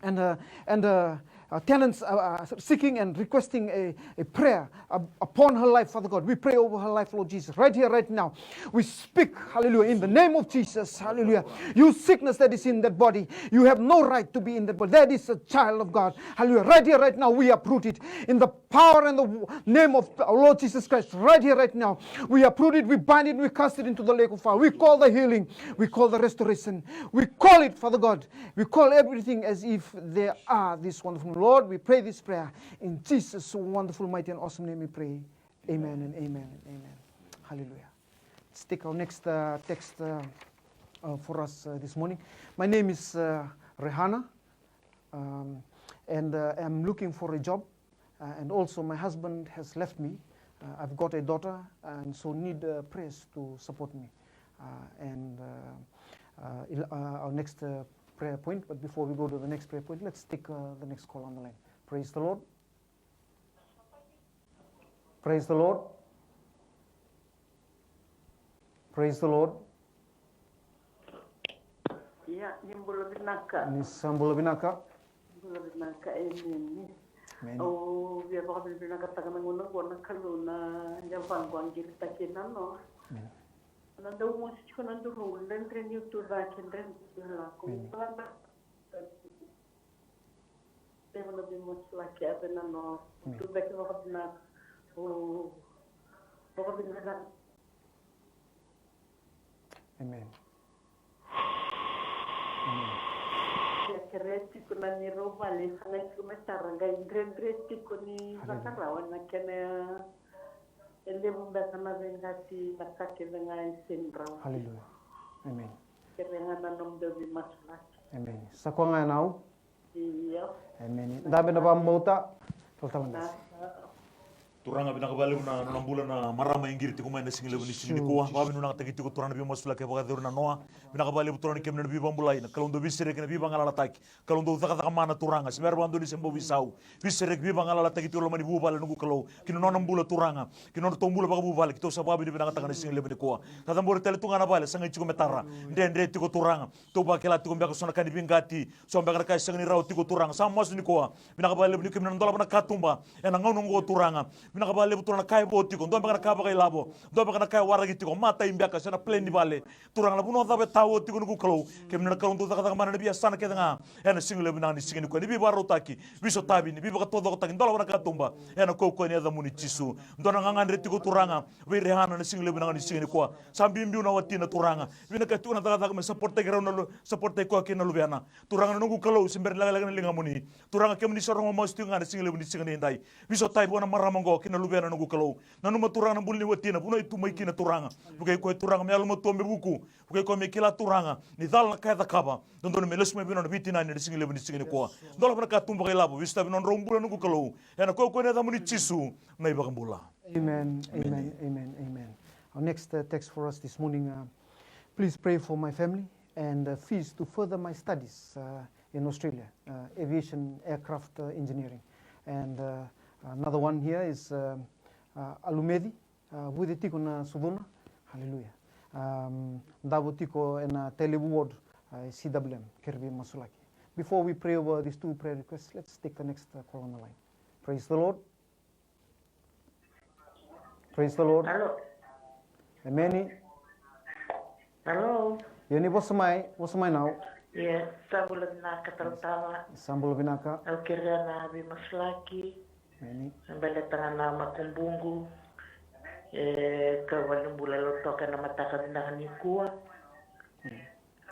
And, uh, and, uh, uh, tenants are, are seeking and requesting a, a prayer, uh, upon her life, Father God. We pray over her life, Lord Jesus, right here, right now. We speak, hallelujah, in the name of Jesus, hallelujah. You sickness that is in that body, you have no right to be in that body. That is a child of God, hallelujah. Right here, right now, we uproot it in the power and the w-, name of our Lord Jesus Christ. Right here, right now, we uproot it, we bind it, we cast it into the lake of fire. We call the healing, we call the restoration, we call it, Father God. We call everything as if they are this wonderful. Lord, we pray this prayer in Jesus' wonderful, mighty, and awesome name we pray. Amen and amen and amen. Hallelujah. Let's take our next, uh, text, uh, uh, for us, uh, this morning. My name is, uh, Rehana, um, and, uh, I'm looking for a job. Uh, and also, my husband has left me. Uh, I've got a daughter, and so need, uh, prayers to support me. Uh, and, uh, uh, il- uh, our next, uh, prayer point. But before we go to the next prayer point, let's take, uh, the next call on the line. Praise the Lord. Praise the Lord. Praise the Lord. Ia, ni bula vinaka. Ni sa bula vinaka. Bula vinaka, emeni. Emeni. Au via vakavinavinakataka na gauna qo na Kalou na yavaqu a qiritaki na noa. Emeni. Na dau mosi tiko na duruqu, dredre niu tu cake, dredre niu lako. Emeni. Tevana veimasulaki ave na no. Amen. Tu beka vakavinaka. O, vakavinaka. Amen. Amen. Ia kere tiko na ni rau vale, sa qai tiko me tara, qai dredre tiko ni vakarau ena kena. E levu beka na veiqati na ka kece ga e seni rau. Hallelujah. Amen. Kece ga na nomu dau veimasulaki. Amen. Sa koya ga na au. Io. Amen. Dabe na vakabauta. Talatala Desi. Turaga, vinaka vakalevu na nona bula na marama e qiri tiko mai na siga levu ni siga nikua. Vakavinavinakataki tiko Turaga na veimasulaki e vakacuru na noa. Vinaka vakalevu Turaga ni kemuni na veivakabulai, na Kalou dau veisereki, na veivagalalataki. Kalou dau cakacaka mana Turaga, se bera vakadua ni se bau veisau. Veisereki, veivagalala, taki tu loma ni vuvale noqu Kalou. Ki na nona bula Turaga, ki na nodratou bula vakavuvale, keitou sa vakavinavinakataka na siga levu nikua. Sa cabori tale tu ga na vale, sa qai tiko me tara. Dredre tiko Turaga. Tou vakila tiko beka so na ka ni veiqati, so beka na ka e sega ni rawa tiko Turaga. Sa masu nikua. Vinaka vakalevu ni kemuni na dolava na katuba ena gauna oqo Turaga. Vinaka vakalevu Turaga na ka e vo tiko, dua beka na ka vakailavo, dua beka na ka e waraki tiko, matai beka se na plan ni vale. Turaga, na vanua cava e tao tiko noqu Kalou, kemuni na Kalou dau cakacaka mana na veiyasana kece ga. Ena siga levu vinaka ni siga nikua, ni veivakarautaki, veisotavi, ni veivakataucokotaki, dolava na katuba. Ena kaukaua ni yacamuni Jisu. Dua na gagadre tiko Turaga vei Rehana na siga levu vinaka ni siga nikua. Sa biubiu na watina Turaga. Vinakati tiko na cakacaka me saporitaki rau na lu-, saporitaki koya kei na luvena. Turaga na noqu Kalou, se bera ni lekaleka na ligamuni. Turaga kemuni sa rogo masu tiko ga na siga levu ni siga nidai. Veisotavi vua na marama oqo kei na luvena noqu Kalou. Nanuma Turaga na bula ni watina, vanua e tu mai kina Turaga. Vukei koya Turaga me yalomatua, me vuku. Vukei koya me kila Turaga ni cala na ka e cakava. Dodonu me lesu mai vei nona veitinani ena siga levu ni siga nikua. Dolava na katuba vakailavo, veisotavi nodrau bula noqu Kalou. Ena kaukaua ni yacamuni Jisu na iVakabula. Amen, amen, amen, amen. Our next, uh, text for us this morning, uh, please pray for my family and, uh, fees to further my studies, uh, in Australia, uh, aviation aircraft, uh, engineering. And, uh, another one here is, uh, uh, Alumeci, uh, vuce tiko na sucuna. Hallelujah. Um, davo tiko ena Tailevu ward, uh, C W M, kere veimasulaki. Before we pray over these two prayer requests, let's take the next, uh, call on the line. Praise the Lord. Praise the Lord. Alo. Emeni. Alo. Ia ni vosa mai, vosa mai Nau. Ia, sa bula vinaka talatala. Sa bula vinaka. Au kerea na veimasulaki. Emeni. Baleta ga na makubuqu. E, ka valenibula lotoka na mataka vinaka nikua.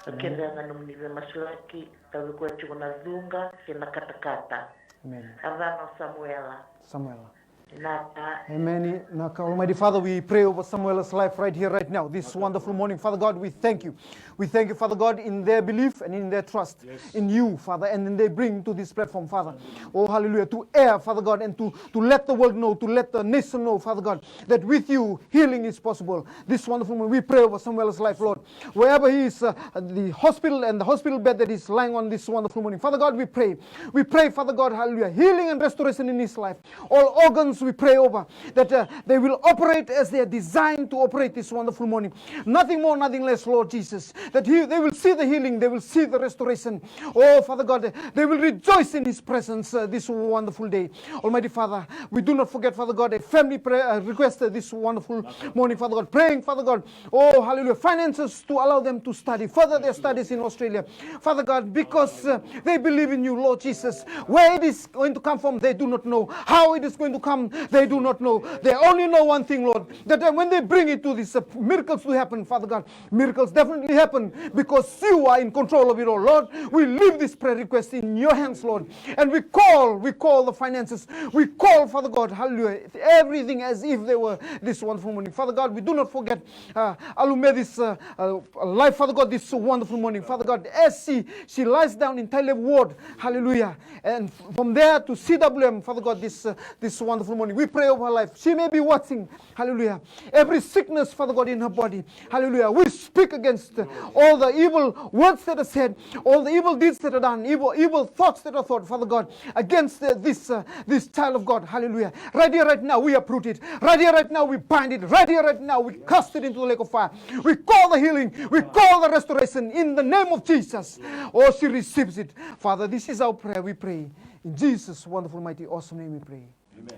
Au kerea ga nomuni veimasulaki, tauvi koya tiko na cuqa kei na katakata. Emeni. A cana o Samuela. Samuela. Naka. Emeni. Naka. Almighty Father, we pray over Samuela's life right here, right now, this wonderful morning. Father God, we thank you. We thank you, Father God, in their belief and in their trust in you, Father, and then they bring to this platform, Father. Oh, hallelujah. To air, Father God, and to, to let the world know, to let the nation know, Father God, that with you, healing is possible. This wonderful morning, we pray over Samuela's life, Lord. Wherever he is, uh, the hospital and the hospital bed that he's lying on this wonderful morning. Father God, we pray. We pray, Father God, hallelujah, healing and restoration in his life. All organs we pray over, that, uh, they will operate as they are designed to operate this wonderful morning. Nothing more, nothing less, Lord Jesus. That he, they will see the healing, they will see the restoration. Oh, Father God, they will rejoice in his presence, uh, this wonderful day. Almighty Father, we do not forget, Father God, a family prayer, uh, request, uh, this wonderful morning, Father God. Praying, Father God, oh, hallelujah, finances to allow them to study, further their studies in Australia. Father God, because, uh, they believe in you, Lord Jesus. Where it is going to come from, they do not know. How it is going to come, they do not know. They only know one thing, Lord, that, uh, when they bring it to this, uh, miracles to happen, Father God, miracles definitely happen because you are in control of it all, Lord. We leave this prayer request in your hands, Lord. And we call, we call the finances. We call, Father God, hallelujah, everything as if they were this wonderful morning. Father God, we do not forget, uh, Alumedi's, uh, uh, life, Father God, this wonderful morning. Father God, as she, she lies down in Tailevu ward, hallelujah. And from there to C W M, Father God, this, uh, this wonderful morning. We pray over her life. She may be watching, hallelujah, every sickness, Father God, in her body. Hallelujah. We speak against all the evil words that are said, all the evil deeds that are done, evil, evil thoughts that are thought, Father God, against, uh, this, uh, this child of God. Hallelujah. Right here, right now, we uproot it. Right here, right now, we bind it. Right here, right now, we cast it into the lake of fire. We call the healing. We call the restoration in the name of Jesus. Oh, she receives it. Father, this is our prayer, we pray. In Jesus' wonderful, mighty, awesome name we pray.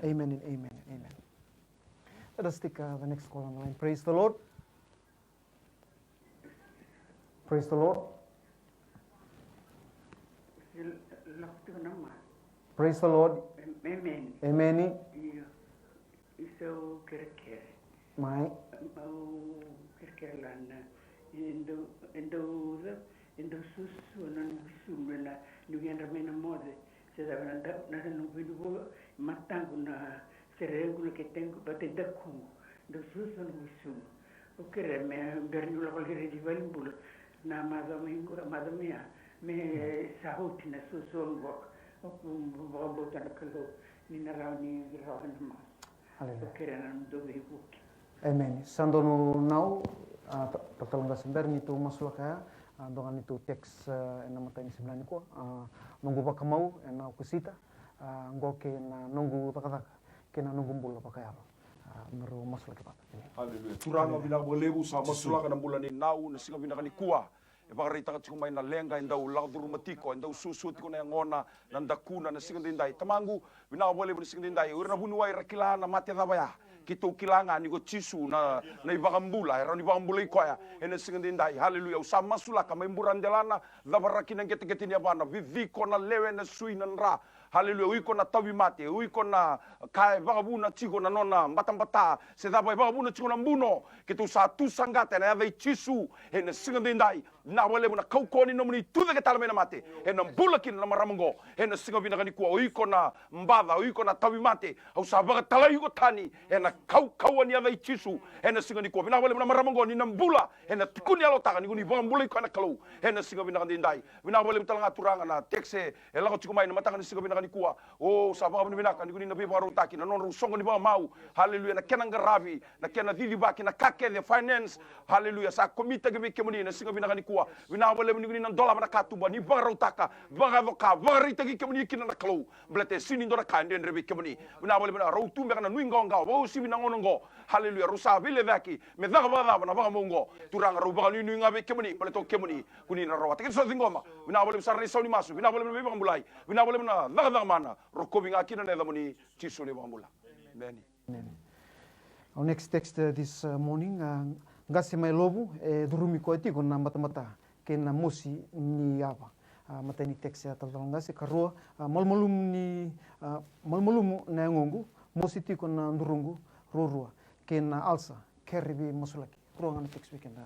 Amen and amen. Amen. Let us take, uh, the next call on the line. Praise the Lord. Praise the Lord. Praise the Lord. Amen. Amen. Io. Isa, au kerekere. Mai. Au kerekere lana. E dau, e dau, e dau susu na noqu isulu ena, niu yadra mai na moce. Se cava na da, na noqu vinivo, mataqu, na serequ, na ketequ, vata e dakuqu. Dau susu na noqu isulu. Au kerea me bera niu lako lai raici valenibula na macawa mai qo, macawa mai ya, me sa oti na susu qo. Au vakabauta na Kalou ni na rawa ni rawa na masu. Hallelujah. Au kerea na nomudou veivuke. Amen. Sa donu Nau, a, ta-, talatala qase, bera ni tou masulaka ya, a, dua ga ni tou text, a, ena matai ni siga nikua, a, noqu vakamau ena Okosita, a, qo kei na noqu cakacaka kei na noqu bula vakayalo. A, me rau masulaki vata. Hallelujah. Turaga, vinaka vakalevu, sa masulaka na bula nei Nau na siga vinaka nikua. E vakaraitaka tiko mai na leqa e dau lako curuma tiko, e dau suasua tiko na yagona, na dakuna na siga daidai. Tamaqu, vinaka vakalevu na siga daidai. O ira na vuniwai era kila na mate cava ya. Keitou kila ga ni ko Jisu na, na iVakabula, e rawa ni vakabulai koya ena siga daidai. Haleluya. Au sa masulaka mai bura delana, cavaraki na qeteqete ni yavana, viviko na lewe, na sui, na dra. Haleluya. O iko na tauvimate, o iko na ka e vakavuna tiko na nona batabata, se cava e vakavuna tiko na buno. Keitou sa tu saqata ena yaca i Jisu ena siga daidai. Vinaka vakalevu na kaukauwa ni nomuni tucake tale mai na mate, ena bula kina na marama oqo ena siga vinaka nikua. O iko na baca, o iko na tauvimate, au sa vakatalai iko tani ena kaukauwa ni yaca i Jisu ena siga nikua. Vinaka vakalevu na marama oqo ni na bula ena tukuni yalotaka ni ko ni vakabulai koya na Kalou ena siga vinaka daidai. Vinaka vakalevu tale ga, Turaga, na text e lako tiko mai na mataka ni siga vinaka nikua. O, sa vakavinavinaka ni ko ni na veivakarautaki na nodrau soqo ni vakamau. Haleluya. Na kena qaravi, na kena cicivaki, na ka kece, finance. Haleluya. Sa komitaki vei kemuni na siga vinaka nikua. Vinaka vakalevu ni ko ni na dolava na katuba, ni vakarautaka, vakayaco ka, vakaraitaki kemuni kina na Kalou. Baleta e sega ni dua na ka e dredre vei kemuni. Vinaka vakalevu na rau tu beka na nuiqawaqawa, vakauasivi na gauna oqo. Haleluya. Rau sa veilecayaki me caka vakacava na vakamau oqo. Turaga, rau vakanuinui ga vei kemuni, baleta o kemuni ko ni na rawata. Keitou sa ciqoma. Vinaka vakalevu sara na isau ni masu. Vinaka vakalevu na veivakabulai. Vinaka vakalevu na cakacaka mana. Rokovi ga kina na yacamuni, Jisu na iVakabula. Emeni. Emeni. Our next text, uh, this, uh, morning, uh, qase mai Lovu, e curumi koya tiko na batabata kei na mosi ni yava. Uh, matai ni text ya, talatala qase. Karua, uh, malumalumu ni, uh, malumalumu na yagoqu, mosi tiko na duruqu, ruarua, kei na alsa, kere veimasulaki. Rua ga na text we can, uh,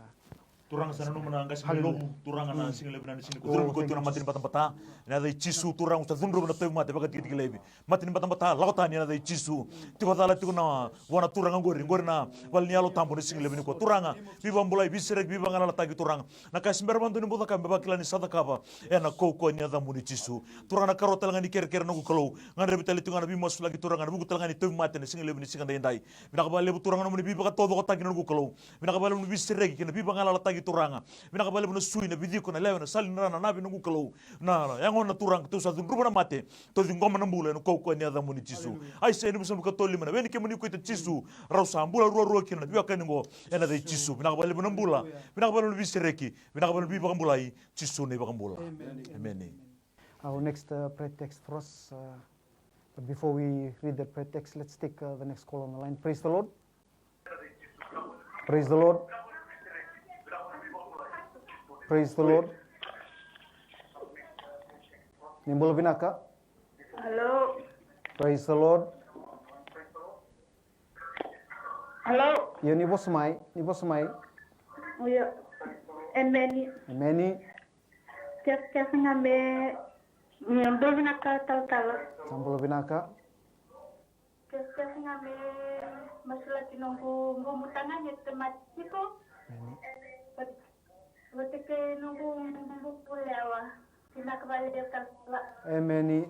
Turaga, sa nanuma na qase mai Lovu, Turaga, na siga levu na siga nikua. Curumi koya tiko na mata ni batabata ena yaca i Jisu. Turaga, au sa cudruva na tauvimate vakatikitiki laivi. Mata ni batabata, lako tani ena yaca i Jisu. Tiko cala tiko na vua na turaga qori, qori na vale ni Yalo Tabu na siga levu nikua. Turaga, veivakabulai, veisereki, veivagalalataki, Turaga. Na ka e se bera vakadua ni bau cakava, me vakila ni sa cakava ena kaukauwa ni yacamuni Jisu. Turaga, na karua tale ga ni kerekere, noqu Kalou, gadrevi tale tiko ga na veimasulaki, Turaga, ena vuku tale ga ni tauvimate na siga levu ni siga daidai. Vinaka vakalevu, Turaga, na nomuni veivakataucokotaki, noqu Kalou. Vinaka vakalevu na veisereki kei na veivagalalataki, Turaga. Vinaka vakalevu na sui, na viciko, na lewe, na sala ni rara, na nave, noqu Kalou. Na, na yagona, Turaga, tou sa cudruva na mate, tou ciqoma na bula ena kaukauwa ni yacamuni Jisu. Aisea ni vasagavulu ka tolu, lima: Na wekai kemuni koya, Jisu, rau sa bula ruarua kina na veiwekani oqo ena yaca i Jisu. Vinaka vakalevu na bula. Vinaka vakalevu na veisereki. Vinaka vakalevu na veivakabulai. Jisu na iVakabula. Emeni. Our next, uh, prayer text for us, uh, but before we read the prayer text, let's take, uh, the next call on the line. Praise the Lord. Praise the Lord. Praise the Lord. Ni bula vinaka. Hello. Praise the Lord. Hello. Io, ni vosa mai, ni vosa mai. Io. Emeni. Emeni. Kes kes nga me, mm, bula vinaka talatala. Sa bula vinaka. Kes kes nga me masulaki noqu, noqu butagane e tamata tiko. Emeni. Vat-, vata kei noqu, noqu bulewa. Vinaka vakalevu talatala. Emeni.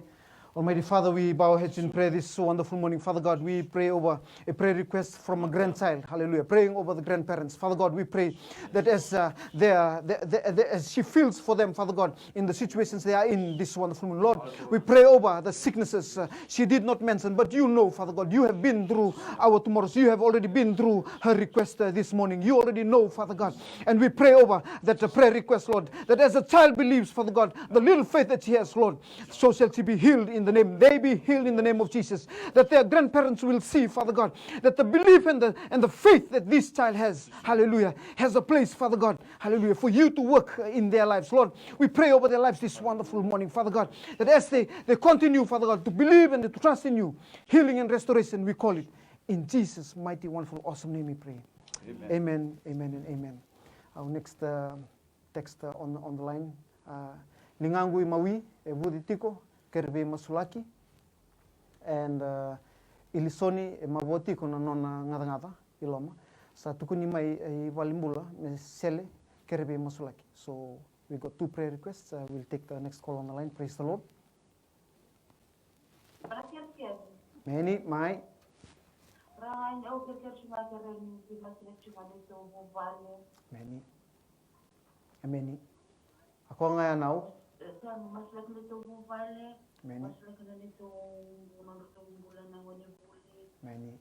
Almighty Father, we bow our heads in prayer this wonderful morning. Father God, we pray over a prayer request from a grandchild. Hallelujah. Praying over the grandparents. Father God, we pray that as, uh, they are, they, they, they, as she feels for them, Father God, in the situations they are in this wonderful morning, Lord, we pray over the sicknesses, uh, she did not mention, but you know, Father God, you have been through our tomorrows. You have already been through her request, uh, this morning. You already know, Father God. And we pray over that, uh, prayer request, Lord, that as a child believes, Father God, the little faith that she has, Lord, so shall she be healed in the name. They be healed in the name of Jesus. That their grandparents will see, Father God, that the belief and the, and the faith that this child has, hallelujah, has a place, Father God, hallelujah, for you to work, uh, in their lives, Lord. We pray over their lives this wonderful morning, Father God, that as they, they continue, Father God, to believe and to trust in you, healing and restoration, we call it. In Jesus' mighty, wonderful, awesome name we pray. Amen. Amen, amen, and amen. Our next, uh, text, uh, on, on the line. Uh, ligaqu i mawi, e vuci tiko, kere veimasulaki. And, uh, i lisoni, e mavoa tiko na nona gacagaca i loma. Sa tukuni mai, e, i valenibula me sele, kere veimasulaki. So we got two prayer requests. Uh, we'll take the next call on the line. Praise the Lord. Emeni, mai. Emeni. Emeni. A koya ga ya nau. Emeni. Emeni. Emeni. Emeni. Emeni.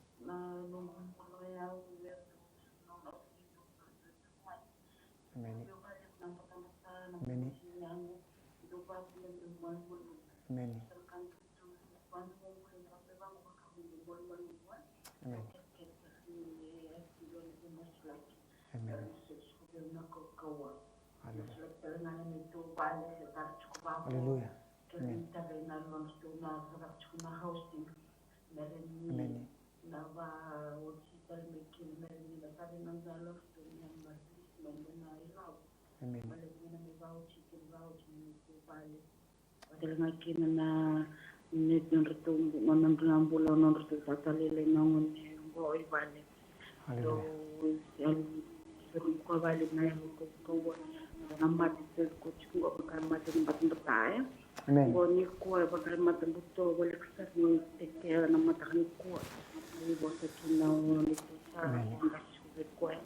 Emeni. Emeni. Haleluya. Haleluya. Emeni. Emeni. Emeni. Emeni. Emeni. Vata tale ga kina na, na nodratou bu-, na nodra na bula, nodratou tata lailai na gone qo i vale. Haleluya. Dou, em, suruma koya vale na yalo kaukauwa. Na mate sa tiko qo vaka mate ni batabata, e. Amen. Qo nikua vaka mate buto, voleka sara ni tekea na mataka nikua. Ni vosa kina o ni tu sara, amen, qasi vei koya.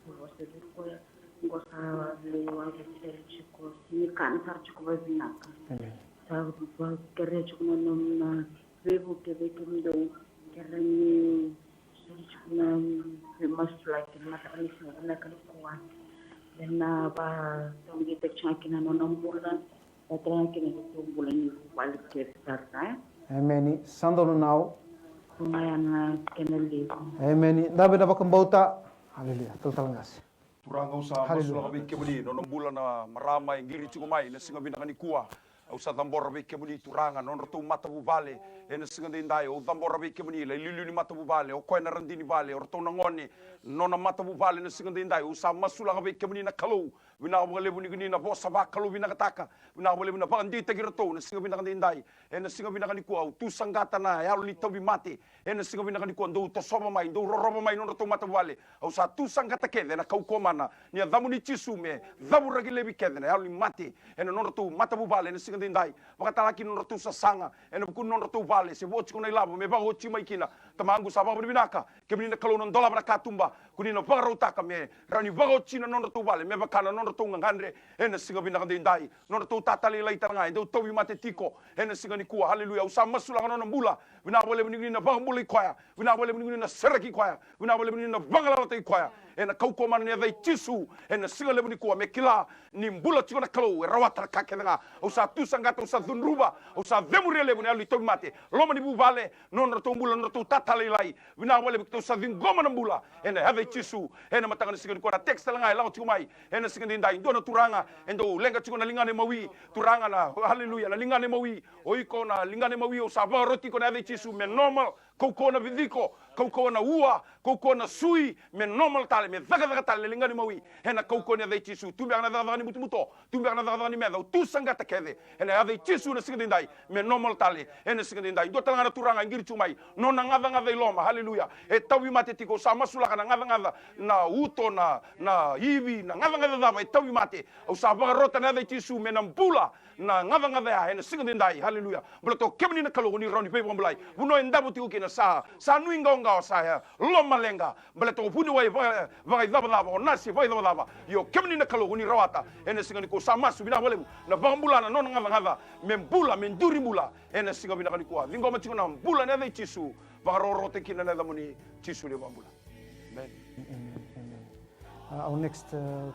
Ni vosa vei koya. Qo sa veiwasei tiko, sega ni kana sara tiko vakavinaka. Amen. Sa vakakerea tiko na nona veivuke vei kemudou, kerea ni soli tiko na veimasulaki ena mataka ni siga vinaka nikua. Ena vakataudeitaki tiko ga kina na nona bula, vakataudeitaki tiko ga kina na neitou bula ni vuvale kece sara, e. Emeni. Sa donu nau. Emeni. Dabe na vakabauta. Haleluya. Talatala qase. Turaga, au sa masulaka vei kemuni na nona bula na marama e qiri tiko mai na siga vinaka nikua. Au sa cabora vei kemuni Turaga na nodratou matavuvale ena siga daidai. Au cabora vei kemuni na iliuliu ni matavuvale, o koya na radini vale, o ratou na gone, nona matavuvale na siga daidai. Au sa masulaka vei kemuni na Kalou. Vinaka vakalevu ni kemuni na vosa vakalou vinakataka. Vinaka vakalevu na vakadeitaki iratou na siga vinaka daidai. Ena siga vinaka nikua au tu saqata na yalo ni tauvimate. Ena siga vinaka nikua dou tosova mai, dou rorova mai nodratou matavuvale. Au sa tu saqata kece ena kaukauwa mana ni yacamuni Jisu me cavuraki laivi kece na yalo ni mate ena nodratou matavuvale ena siga daidai. Vakatalaki nodratou sasaga ena vuku ni nodratou vale se vo tiko na ilavo me vakaoti mai kina. Tamaqu sa vakavinavinaka, kemuni na Kalou na dolava na katuba, ko ni na vakarautaka me rawa ni vakaoti na nodratou vale me vaka na nodratou gagadre. Ena siga vinaka daidai nodratou tatalailai tale ga e dau tauvimate tiko ena siga nikua. Haleluya. Au sa masulaka nona bula. Vinaka vakalevu ni ko ni na vakabulai koya. Vinaka vakalevu ni ko ni na sereki koya. Vinaka vakalevu ni na vagalalataki koya. Ena kaukauwa mana ni yaca i Jisu ena siga levu nikua me kila ni bula tiko na Kalou e rawata na ka kece ga. Au sa tu saqata, au sa cudruva, au sa cemuria levu na yalo ni tauvimate, loma ni vuvale, nodratou bula, nodratou tatalailai. Vinaka vakalevu keitou sa ciqoma na bula ena yaca i Jisu. Ena mataka ni siga nikua na text tale ga e lako tiko mai ena siga daidai, dua na turaga e dau leqa tiko na ligana imawi. Turaga na, haleluya, na ligana imawi. O iko na ligana imawi, au sa vakaroti iko na yaca i Jisu me normal. Kaukauwa na viciko, kaukauwa na ua, kaukauwa na sui, me normal tale, me cakacaka tale na ligana imawi. Ena kaukauwa ni yaca i Jisu, tu beka na cakacaka ni butobuto, tu beka na cakacaka ni meca, au tu saqata kece ena yaca i Jisu na siga daidai me normal tale ena siga daidai. Dua tale ga na turaga e qiri tu mai, nona gacagaca i loma, haleluya, e tauvimate tiko. Au sa masulaka na gacagaca, na uto, na, na ivi, na gacagaca cava e tauvimate, au sa vakarota na yaca i Jisu me na bula na gacagaca ya ena siga daidai. Haleluya. Baleta o kemuni na Kalou ko ni rawa ni veivakabulai. Vanua e davo tiko kina sa, sa nuiqawaqawa, sa, e, lomaleqa. Baleta o vuniwai vaka, vakaicavacava, o nasi vakaicavacava. Ia o kemuni na Kalou ko ni rawata ena siga nikua. Au sa masu vinaka vakalevu na vakabula na nona gacagaca me bula, me duri bula ena siga vinaka nikua. Ciqoma tiko na bula ena yaca i Jisu. Vakarokorokotaki kina na yacamuni Jisu na iVakabula. Amen. Amen. Amen. Uh, our next, uh,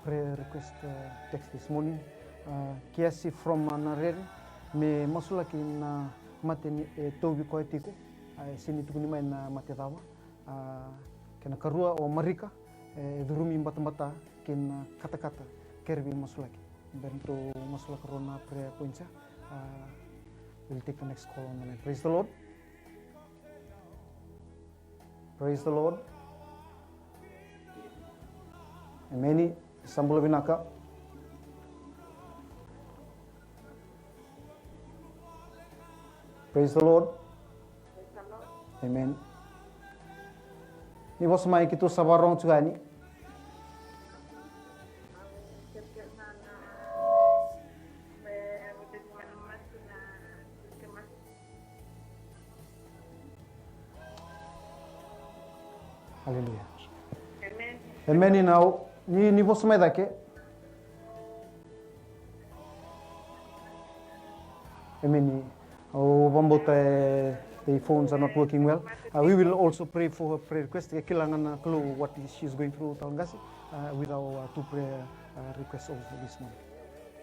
prayer request, uh, text this morning. Uh, Kiasi from, uh, Narere, me masulaki na mate ni, e tauvi koya tiko, uh, e sega ni tukuni mai na mate cava. Uh, kena karua o Marika, e curumi batabata kei na katakata, kere vei masulaki. Bera ni tou masulaka rua na prayer points ya. Uh, we'll take the next call on the line. Praise the Lord. Praise the Lord. Emeni. Sa bula vinaka. Praise the Lord. Amen. Ni vosa mai, keitou sa vakarorogo tiko yani. Haleluya. Amen. Now, ni, ni vosa mai cake. Amen. Au vakabauta, e, the phones are not working well. Uh, we will also pray for her prayer request. E kila ga na Kalou what is, she is going through, Talagasi, uh, with our, uh, two prayer, uh, requests of this morning.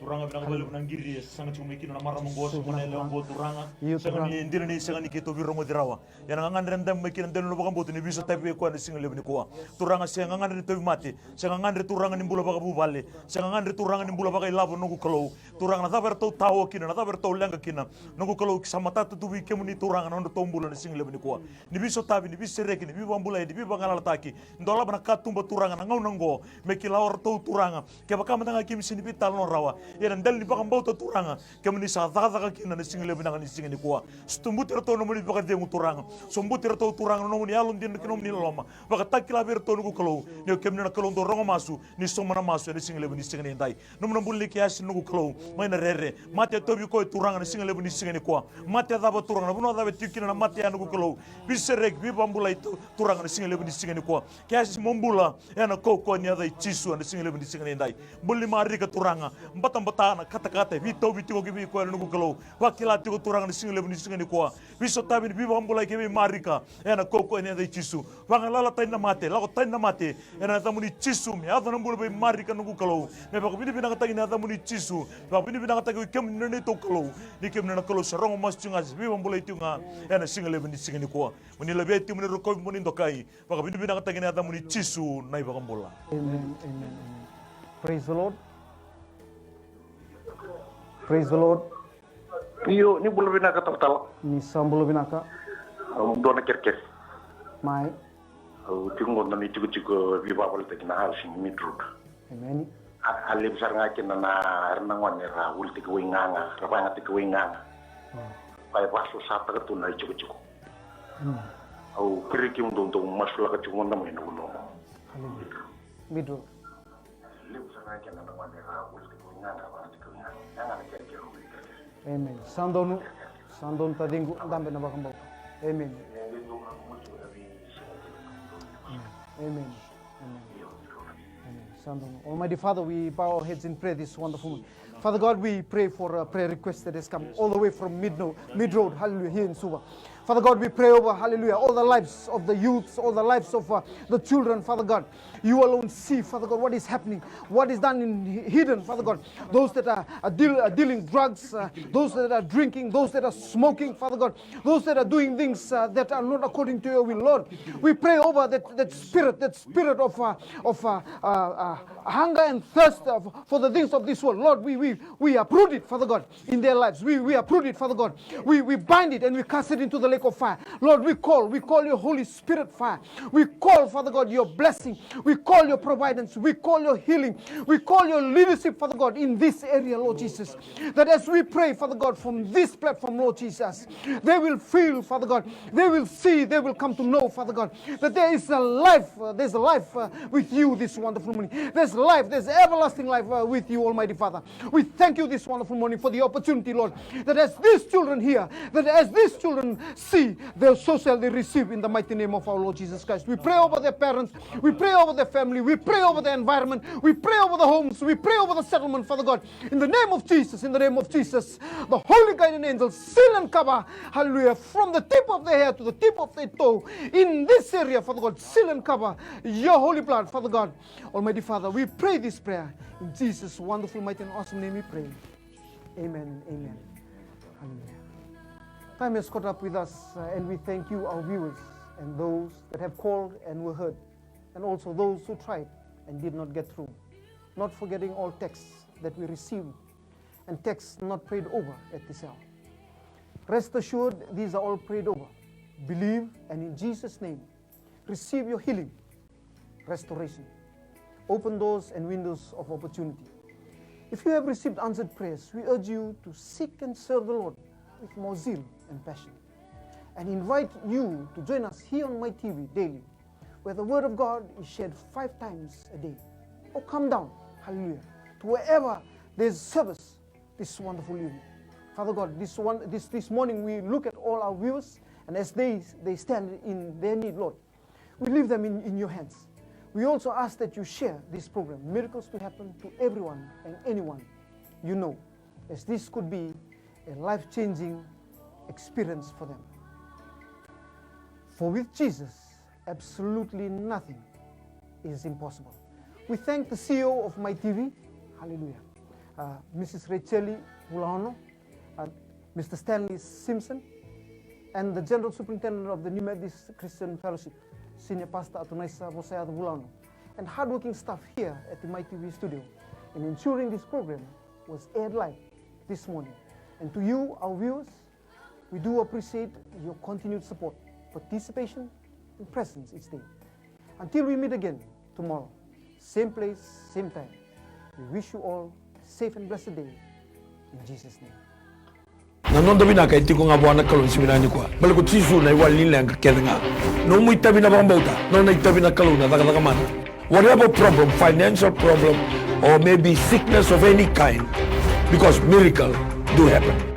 Turaga, vinaka vakalevu na qiri e sasaga tiko mai kina na marama oqo, se gone yalewa oqo, Turaga. Io, sega ni dina ni sega ni keitou veirogoci rawa. Ia na gagadre e dabe mai kina, dela ni vakabauta ni veisotavi vei koya na siga levu nikua. Turaga, se gagadre ni tauvimate, se gagadre, Turaga, ni bula vakavuvale, se gagadre, Turaga, ni bula vakailavo, noqu Kalou. Turaga, na cava eratou tawa kina, na cava eratou leqa kina, noqu Kalou, sa matata tu vei kemuni, Turaga, na nodratou bula na siga levu nikua. Ni veisotavi, ni veisereki, ni veivakabulai, ni veivagalalataki. Dolava na katuba, Turaga, na gauna oqo, me kila o ratou, Turaga. Kevaka mada ga keimami sega ni veitalanoa rawa, ia na dela ni vakabauta, Turaga, kemuni sa cakacaka kina na siga levu vinaka ni siga nikua. Sobuti iratou na nomuni vakacegu, Turaga. Sobuti iratou, Turaga, na nomuni yalodina kei na nomuni loloma. Vakatakila vei iratou, noqu Kalou, ni o kemuni na Kalou dau rogo masu, ni sauma na masu ena siga levu ni siga nidai. Nomu na bula ni Kiasi, noqu Kalou, mai Narere. Mate e tauvi koya, Turaga, na siga levu ni siga nikua. Mate cava, Turaga, na vanua cava e tiko kina na mate ya, noqu Kalou. Veisereki, veivakabulai, Tu-, Turaga, na siga levu ni siga nikua. Kiasi mo bula ena kaukauwa ni yaca i Jisu ena siga levu ni siga nidai. Bula ni Marika, Turaga, bata Vakatabata na katakata e veitauvi tiko ki vei koya na noqu Kalou. Vakila tiko Turaga na siga levu ni siga nikua. Veisotavi ni veivakabulai kei veimarika ena kaukaua ni yaca i Jisu. Vagalala tani na mate, lako tani na mate ena yacamuni Jisu, me yaco na bula veimarika noqu Kalou. Me vakavinavinakataki na yacamuni Jisu. Me vakavinavinakataki oi kemuni na neitou Kalou. Ni kemuni na Kalou sa rogo masu tiko ga, sa veivakabulai tiko ga ena siga levu ni siga nikua. Mo ni laveti, mo ni rokovi, mo ni dokai. Vakavinavinakataki na yacamuni Jisu na iVakabula. Amen, amen, amen. Praise the Lord. Praise the Lord. Io, ni bula vinaka talatala. Ni sa bula vinaka. Au dua na kerekere. Mai. Au tiko qo na itikotiko veivakavaletaki na housing Mead Road. Amen. A, a levu sara ga kina na era na gone era ulitaki waigaga, era vakayagataki waigaga. Mm. Ka e vakasosataka tu na itikotiko. Mm. Au kerei kemudou dou masulaka tiko mada mai na vanua. Hallelujah. Mead Road. Amen. Sa donu, sa donu taciqu, dabe na vakabauta. Amen. Amen. Amen. Amen. Sa donu. Almighty Father, we bow our heads in prayer this wonderful morning. Father God, we pray for a prayer request that has come all the way from Mid, Mid Road, hallelujah, here in Suva. Father God, we pray over, hallelujah, all the lives of the youths, all the lives of, uh, the children, Father God. You alone see, Father God, what is happening, what is done in hi-, hidden, Father God. Those that are, are, deal, are dealing drugs, uh, those that are drinking, those that are smoking, Father God, those that are doing things, uh, that are not according to your will, Lord. We pray over that, that spirit, that spirit of, uh, of, uh, uh, uh, hunger and thirst, uh, for the things of this world. Lord, we, we, we uproot it, Father God, in their lives. We, we uproot it, Father God. We, we bind it and we cast it into the lake of fire. Lord, we call, we call your Holy Spirit fire. We call, Father God, your blessing. We call your providence. We call your healing. We call your leadership, Father God, in this area, Lord Jesus. That as we pray, Father God, from this platform, Lord Jesus, they will feel, Father God, they will see, they will come to know, Father God, that there is a life, uh, there's a life, uh, with you this wonderful morning. There's life, there's everlasting life, uh, with you, Almighty Father. We thank you this wonderful morning for the opportunity, Lord, that as these children hear, that as these children see, they so shall they receive in the mighty name of our Lord Jesus Christ. We pray over their parents, we pray over their family, we pray over the environment, we pray over the homes, we pray over the settlement, Father God. In the name of Jesus, in the name of Jesus, the holy guardian angels, seal and cover, hallelujah, from the tip of their hair to the tip of their toe. In this area, Father God, seal and cover your holy blood, Father God. Almighty Father, we pray this prayer. In Jesus' wonderful, mighty, and awesome name we pray. Amen and amen. Hallelujah. Time has caught up with us, uh, and we thank you, our viewers, and those that have called and were heard, and also those who tried and did not get through. Not forgetting all texts that we received and texts not prayed over at this hour. Rest assured, these are all prayed over. Believe, and in Jesus' name, receive your healing, restoration, open doors and windows of opportunity. If you have received answered prayers, we urge you to seek and serve the Lord with more zeal and passion, and invite you to join us here on My T V daily, where the word of God is shared five times a day. Or come down, hallelujah, to wherever there's service this wonderful evening. Father God, this one, this, this morning we look at all our viewers, and as they, they stand in their need, Lord, we leave them in, in your hands. We also ask that you share this program, miracles to happen to everyone and anyone you know, as this could be a life-changing experience for them. For with Jesus, absolutely nothing is impossible. We thank the C E O of My T V, hallelujah, uh, Missus Racheli Vulaono, uh, Mister Stanley Simpson, and the General Superintendent of the New Methodist Christian Fellowship, Senior Pastor Atunaisa Vosayaco Vulaono, and hardworking staff here at the My T V studio in ensuring this program was aired live this morning. And to you, our viewers, we do appreciate your continued support, participation, and presence each day. Until we meet again tomorrow, same place, same time, we wish you all a safe and blessed day in Jesus' name. Na noda vinaka e tiko ga vua na Kalou ni siga vinaka nikua. Baleta ko Jisu na iwali ni leqa kece ga. Nomu itavi na vakabauta, nona itavi na Kalou na cakacaka mana. Whatever problem, financial problem, or maybe sickness of any kind, because miracle do happen.